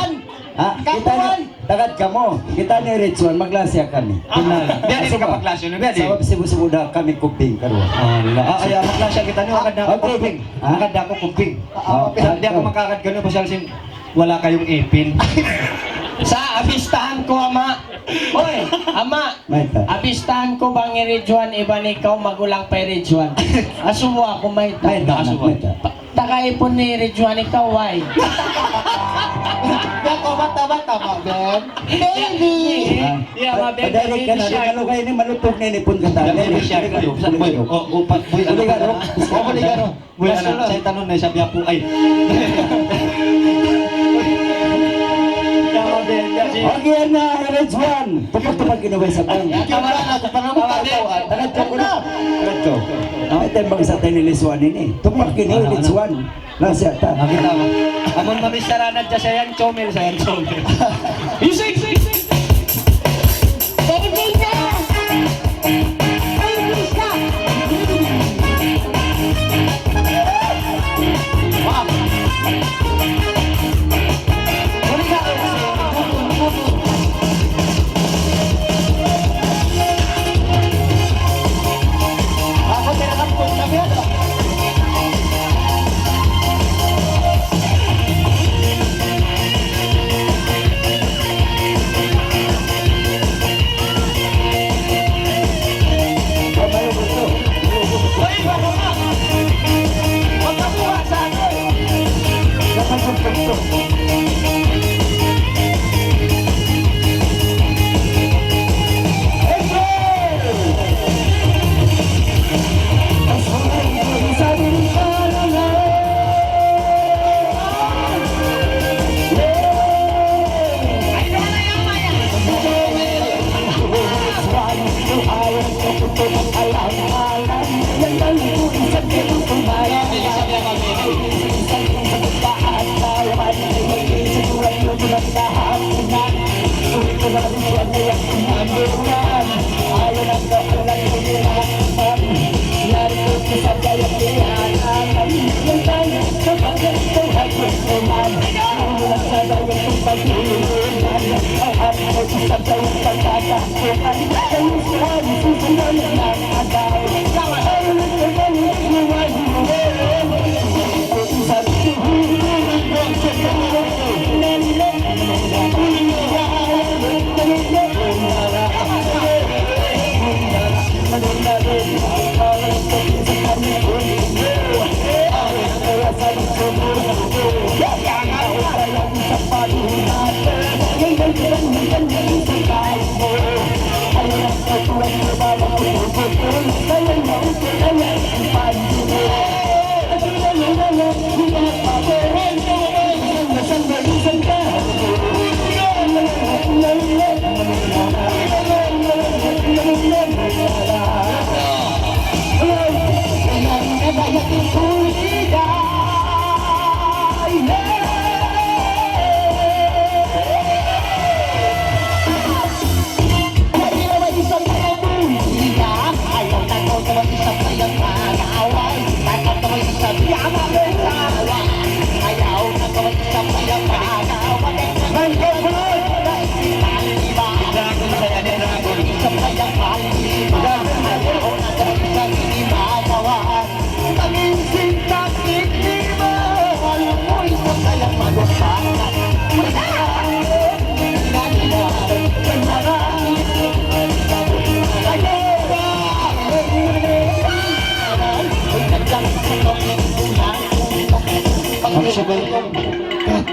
Ah, kita nyo. Tagad kamu. Kita ni Rizwan, maglasya kami. Ah, biya' di ka maglasya, no? Biya' di. Sabab sibu-sibu da kami kubing karuwa. Ala. Ah, ay, maglasya kita ni, magad na aku kubing. Ah? Magad na aku kubing. Ah, di' aku makagad kanu, pasal sin wala' kayong ipin. Sa' abistahan ku, ama'. Oy, ama'. Mayta'? Abistahan ku bang hi Rizwan iban ikaw magulang pa hi Rizwan. Asubu aku, mayta'. Mayta', mayta'. Taga ipun ni Rizwan ikaw, way. Bata, bata, bata, ma, Ben. Baby. Ah, yeah, ma, Ben, padari ka na, baby shark. Kalau kayo ni malutog na inipun ka tayo. Baby shark, ayo. Boy, oh, oh, pa, boy, ano ka na? Oh, boy, ano? Boy, ano? Sa itanong na, sabi ako, ay. Yeah, ma, Ben, yeah, Ben. Okay na, Rizwan. Tupag-tupag in a way sa bang. Tama na, tama na, tama na. Tara, tara, tara. Tara, tara. Ay, tembang sa tayo ni Rizwan ini. Tupag in a way, Rizwan. Nasiya ta. Nakita mo. Amun mamisyara na dyan sa yan, chomel, sa yan, chomel. Isig, isig, isig. Baby na! Baby na! Wow!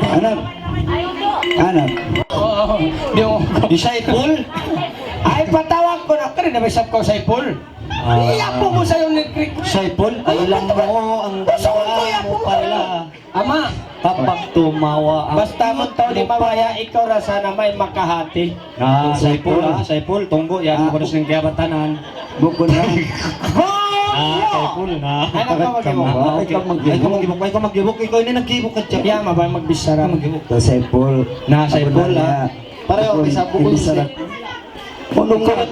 Anak. Anak. Oo, yung Saipul. Ay, patawag ku na. Kari na ba isab kaw Saipul? Ah. Iya po mo sa'yo ni Krik. Saipul, alam mo, ang Gusto ko ginawa ya mo po. Pala. Ama. Kapag tumawa ang Basta mo tao di mawaya, ikaw ra sana may makahati. Ah, Saipul, ah, Saipul, tunggu yan. Ah, ako na sining kiyabatanan. Bukun na. Ah, Saipul na. Ano ka mag-ibok? Ah, okay. Ikaw mag-ibok. Ikaw mag-ibok. Ikaw mag-ibok. Ikaw ini nag-ibok ka dyan. Iya, mabay magbisara. Ikaw mag-ibok. Sa Saipul. Na, Saipul, ah. Pareho, isa bukun isa. Undung ka.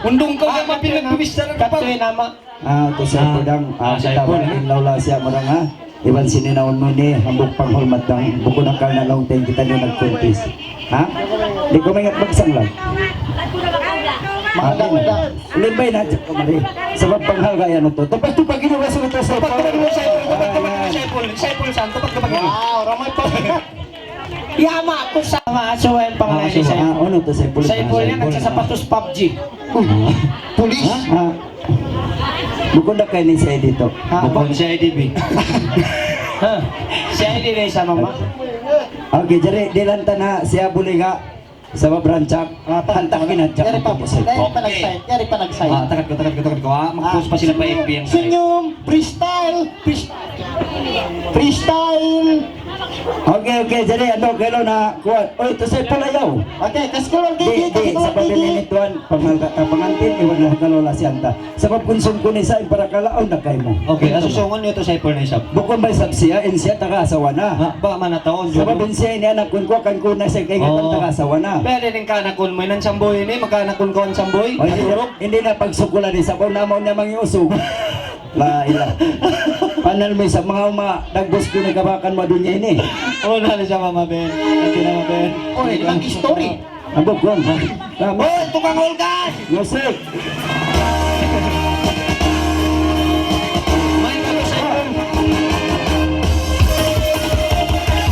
Undung ka, ah, kaya mapinagbibisaran ka pa. Katoy nama. Ah, tu Saipul dang, ah, ah, kita Saipul, ba, ah. In laula siya mo dang, ha? Iban sininaun mu ini, hambuuk panghulmat dang, bukun akal na long time kita niyu nag-contest. Ha? Di' kaw maingat magsanglag. Mangga, mangga. Limbay na, dyan ka mari. Sabab panghalga' yan ito. Tupag-tupag ini, rasul ito, Saipul. Tupag-tupag ini, Saipul. Tupag-tupag ini, Saipul. Saipul, saan? Tupag-tupag ini. Wow, ramay pa. Yama ku sa mga asuhan pang Ah, lain asuhan. Saipul. Ah, ano to, Saipul? Saipul Ah, yan, Saipul. Nagsasapatos pabji. Uy, pulis? Ha? Ah. Bukun da kaini C I D to. Ah, bukun C I D B. Ha? C I D na isa, mama. Okay, jari, dihilan ta na siya buli nga sabab rancak. Ah, tahan, tahan, tahan. Hantak kinadyak. Yari pa, yari pa Okay. nag-sign, yari pa nag-sign. Ah, takat ku, takat ku, takat ku. Ah, mag-post pa sila pa F B ang Senyum, freestyle, frees-, freestyle. Okay, okay, jari, ano, kailan na, kuwan. Oy, ito sa palayaw. Okay, kas ko lang, Di, di, di, kas ko sa lang, pamilya di. Ni Tuan, panghalga' ta pangantin, iwan na kalula si Anta. Sabab kunsum ku ni sa, para kalaon na kaymu. Okay, asusung niyu ito sa Saipul na isab. Bukun ba isab siya, in siya, taga asawa na. Ha, ba, mana taon, Sabab Jun? In siya, ini anak kun, kuwan kun na siya, kay Oh. Taga asawa na. Pero ini ka anak kun mo, inan samboy ini, maka anak kun ko ang samboy. Oh, hindi na, Naturog. Hindi na pagsukulan ni sa kung namaw niya mangiusog. La ilaha. Panal mo sa mga uma, dagbus ko nagkabakan mo dunya ini. Oh, nali sa Mama Ben. Ati na, Mama Ben. Oh, ini mag-history. Abot ko. Tama. Oh, tukang hulgas! Yusuf! May kalusay.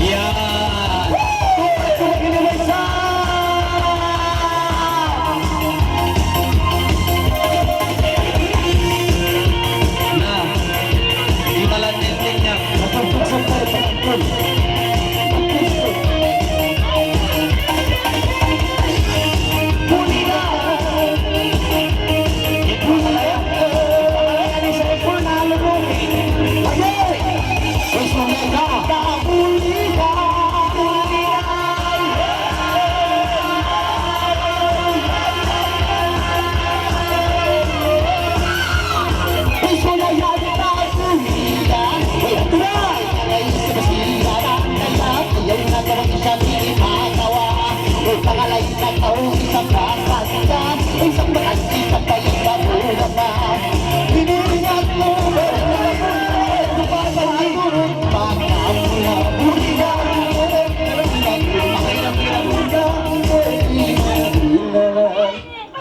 Yan. Na. Ibalan din niya.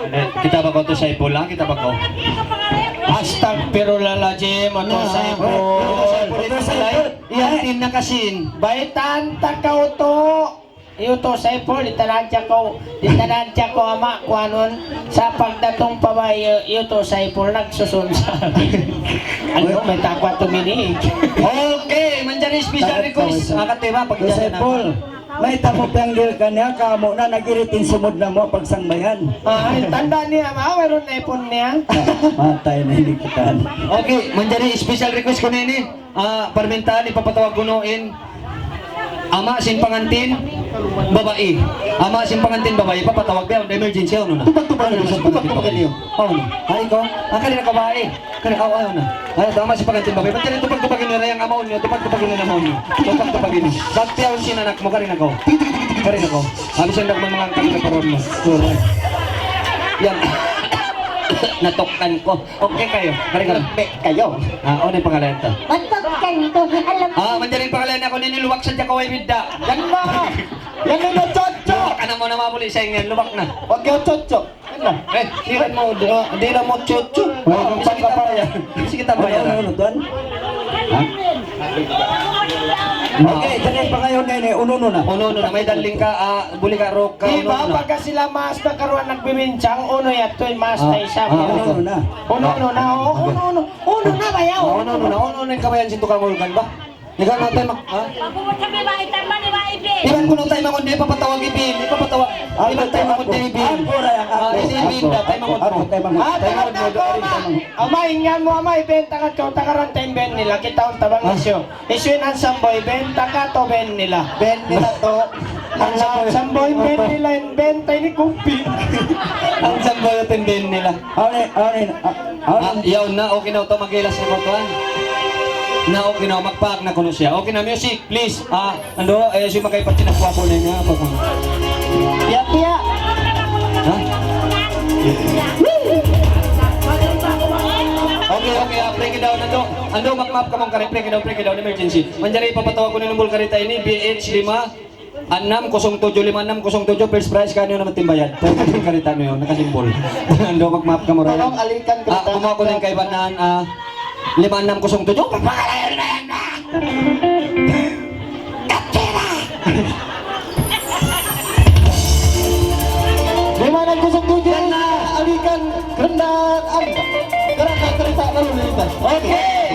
Eh, kita ba ko to Saipul, ha? Kita ba ko? Astagfirullahaladzim, ito Saipul. Ito Saipul, ito Saipul. Yan, tin na kasin. Baitan, takaw to. Iyo to, Saipul, di' tanan siya ko, di' tanan siya ko ama, kuanun, sa pagdatung pa ba, iyo, iyo to, Saipul, nagsusun sa. Ano, may takwa tuminig. Okay, manjari special request. Akat, diba? Pag Saipul, may tamu piyang dil kanya, kamu na nag-irit in sumud na mo, pagsangbayan. Ay, tanda niya, ma, mayroon na ipon niya. Matay na ini kita. Okay, manjari special request ku na ini. Ah, parmintaan, ipapatawag kunu' in ama sin pangantin babai. Ama sin pangantin babai, ipapatawag biya', emergency, unu na? Tupag-tupag niyu, tupag-tupag niyu. Unu? Ay, ikaw? Ah, kari na ka babai. Kari, aw, ayaw na. Ayaw, ama sin pangantin babai. Ba't kari tupag-tupag niyu, rayang amaun niyu, tupag-tupag niyu, amaun niyu. Tupag-tupag niyu. Ba't piyaw sin anak mu, kari na ka? Kari na ka? Abi sin dagman manga angkan na paron mu. Yan. Natukan ku. Okay kayu. Kari ka. Lagpi kayu. Ah, unu in pangalan ta? Matukan ku. Alam Ah, manjari in pangalan aku nini, lubak sadja kaw way bidda'. Yan na. Yan na, chocho. Lubak na mu na mabuli sa ingin, lubak na. Huwag kayo chocho. Yan na. Eh, di rin mo, di, di rin mo chocho. Huwag kang pagkapaya. Sige, tabayan. Ano, ano, ano, tuan? Ha? Okay, jadi pangayon na ini, unu-unu na. Unu-unu na, may daling ka, ah, buli ka, rok ka, Di ba, unu-unu na. Pagka sila mas na karuan nagbibincang, unu yan, tuwin mas Ah, na isa, ah, unu-unu na. Unu-unu na, oh, unu-unu. Unu na ba yan? Ah, unu-unu na, unu-unu yung kabayan sin tukang hulgan ba? Ikaw na, taymanghud, ha? Iban kunu' taymanghud, di' papatawag hi Bin, di' papatawag. Iban taymanghud, di' hi Bin. Aku, aku, aku, aku, aku, taymanghud. Amay, inggan mu, amay, benta katu', takaran ta in band nila, kitaun ta bang hisiyu. Hisiyu in Handsome Boy, benta katu' band nila. Band nila tu. Handsome Boy, band nila, in benta ini kupi. Handsome Boy in band nila. Awn, awn, awn. Ah, yaun na, okay na, utaw maghilas na kunu', tuwan. Na, okay na, magpaak na kunu' siya. Okay na, music, please. Ah, andu', eh, siya makaipat siya na kuwapo na niya, apa kunu'? Tiya, tiya. Ha? Okay, okay, ah, break it down, andu'. Andu', magmaap kamu kari, break it down, break it down, emergency. Manjari papatawag ku na in numbul karita' ini, B H lima, anam kosong tujuh lima anam kosong tujuh, first prize kaniyu na matimbayad. Pwede in karita' niyu, nakasimbol. Andu', magmaap kamu, Ryan. Tolong alihkan karita'. Ah, kumuha ku na in kaibanan, ah, lima anam kosong tujuh. Lima anam kosong tujuh, yan na. Alihkan kendaraan. Karita', karita', lalu lintas. Okay.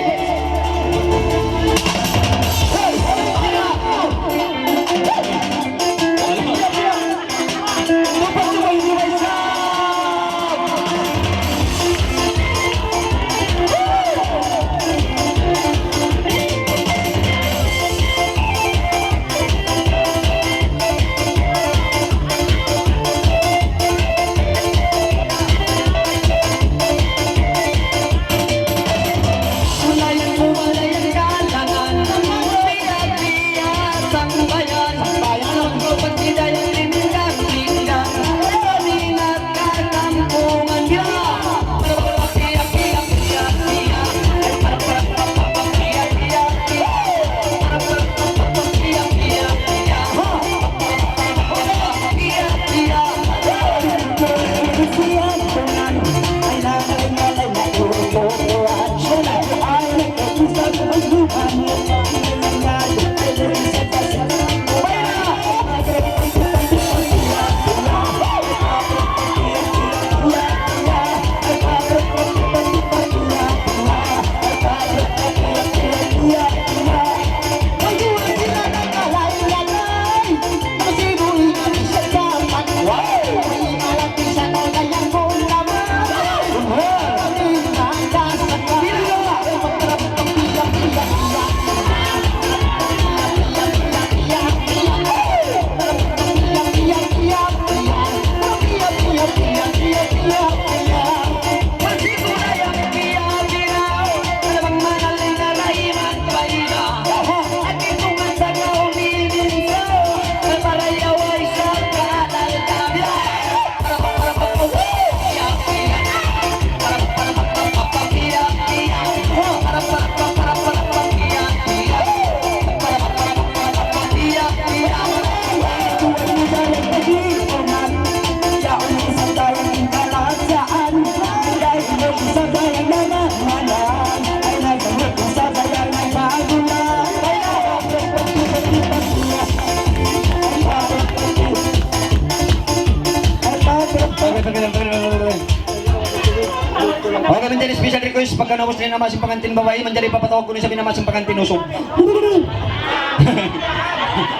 Okay, manjari special request, pagka naubus na in ama sin pangantin babai, manjari papatawag ku na isab in ama sin pangantin usug.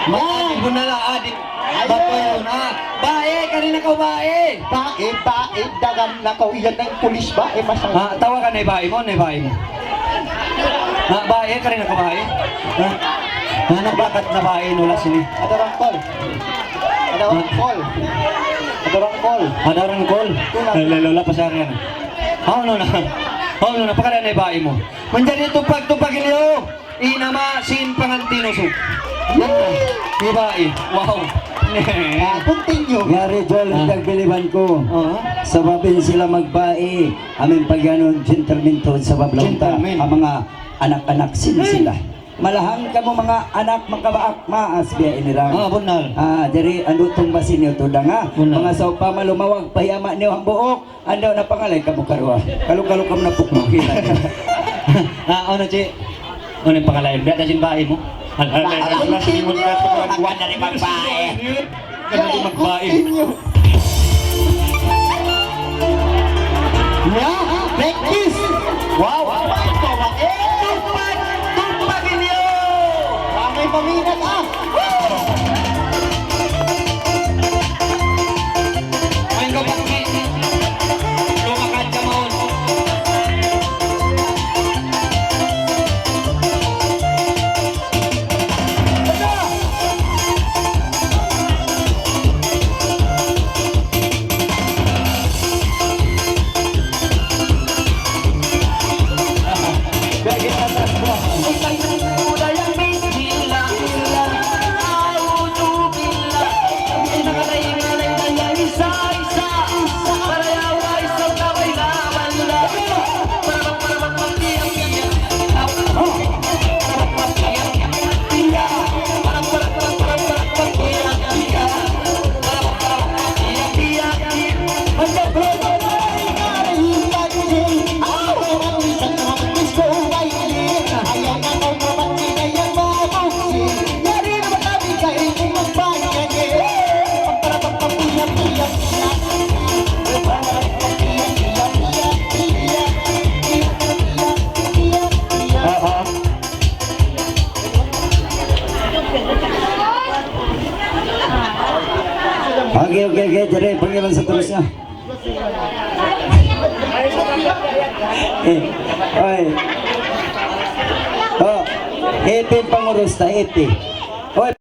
Adi, bunala, adi. Batu yun, ha? Bae, kari na kaw, bae. Bae, bae, dagan na kaw, yan ang pulis, bae, masaya. Ha, tawagan na in bae mu, na in bae mu. Ha, bae, kari na kaw, bae. Ha? Ha, nagbakat na bae, nula sini. Ada rangkol. Ada rangkol. Ada rangkol. Ada rangkol. Tulang. Eh, lalo, lapa siya yan. Hawnu na. Hawnu na, pakala na in bae mu. Manjari tupag-tupag niyu in ama sin pangantin usug. Yan na. Di ba, eh? Wow. Ah, continue. Yari, Jol, ah, tagbiliban ku. Oo. Sabab in sila magbae, amu in pagyanun, gentleman tuud sabab laung ta. Gentleman. Ang mga anak-anak sin sila. Malahang kamu mga anak makabaak maas biya' ini ra. Ah, bunnal. Ah, jari andu' tungbas niyu tuud, ha? Bunnal. Manga sawpama lumawag pa hi ama' niyu hambuuk. Andu' na pangalay kamu karuwa. Kalu-kalu kamu napukpukin. Ah, unu, Chi? Unu in pangalay? Biya' da sin bae mu? Continue. Kuwan na rin magbae. Kami magbae. Continue. Yeah, practice. Wow. Tupag, tupag niyu. Okay, okay, okay. Jadi, pangilan sa terusnya. Eh, oi. Oh, iti pangurus ta, iti. Oi.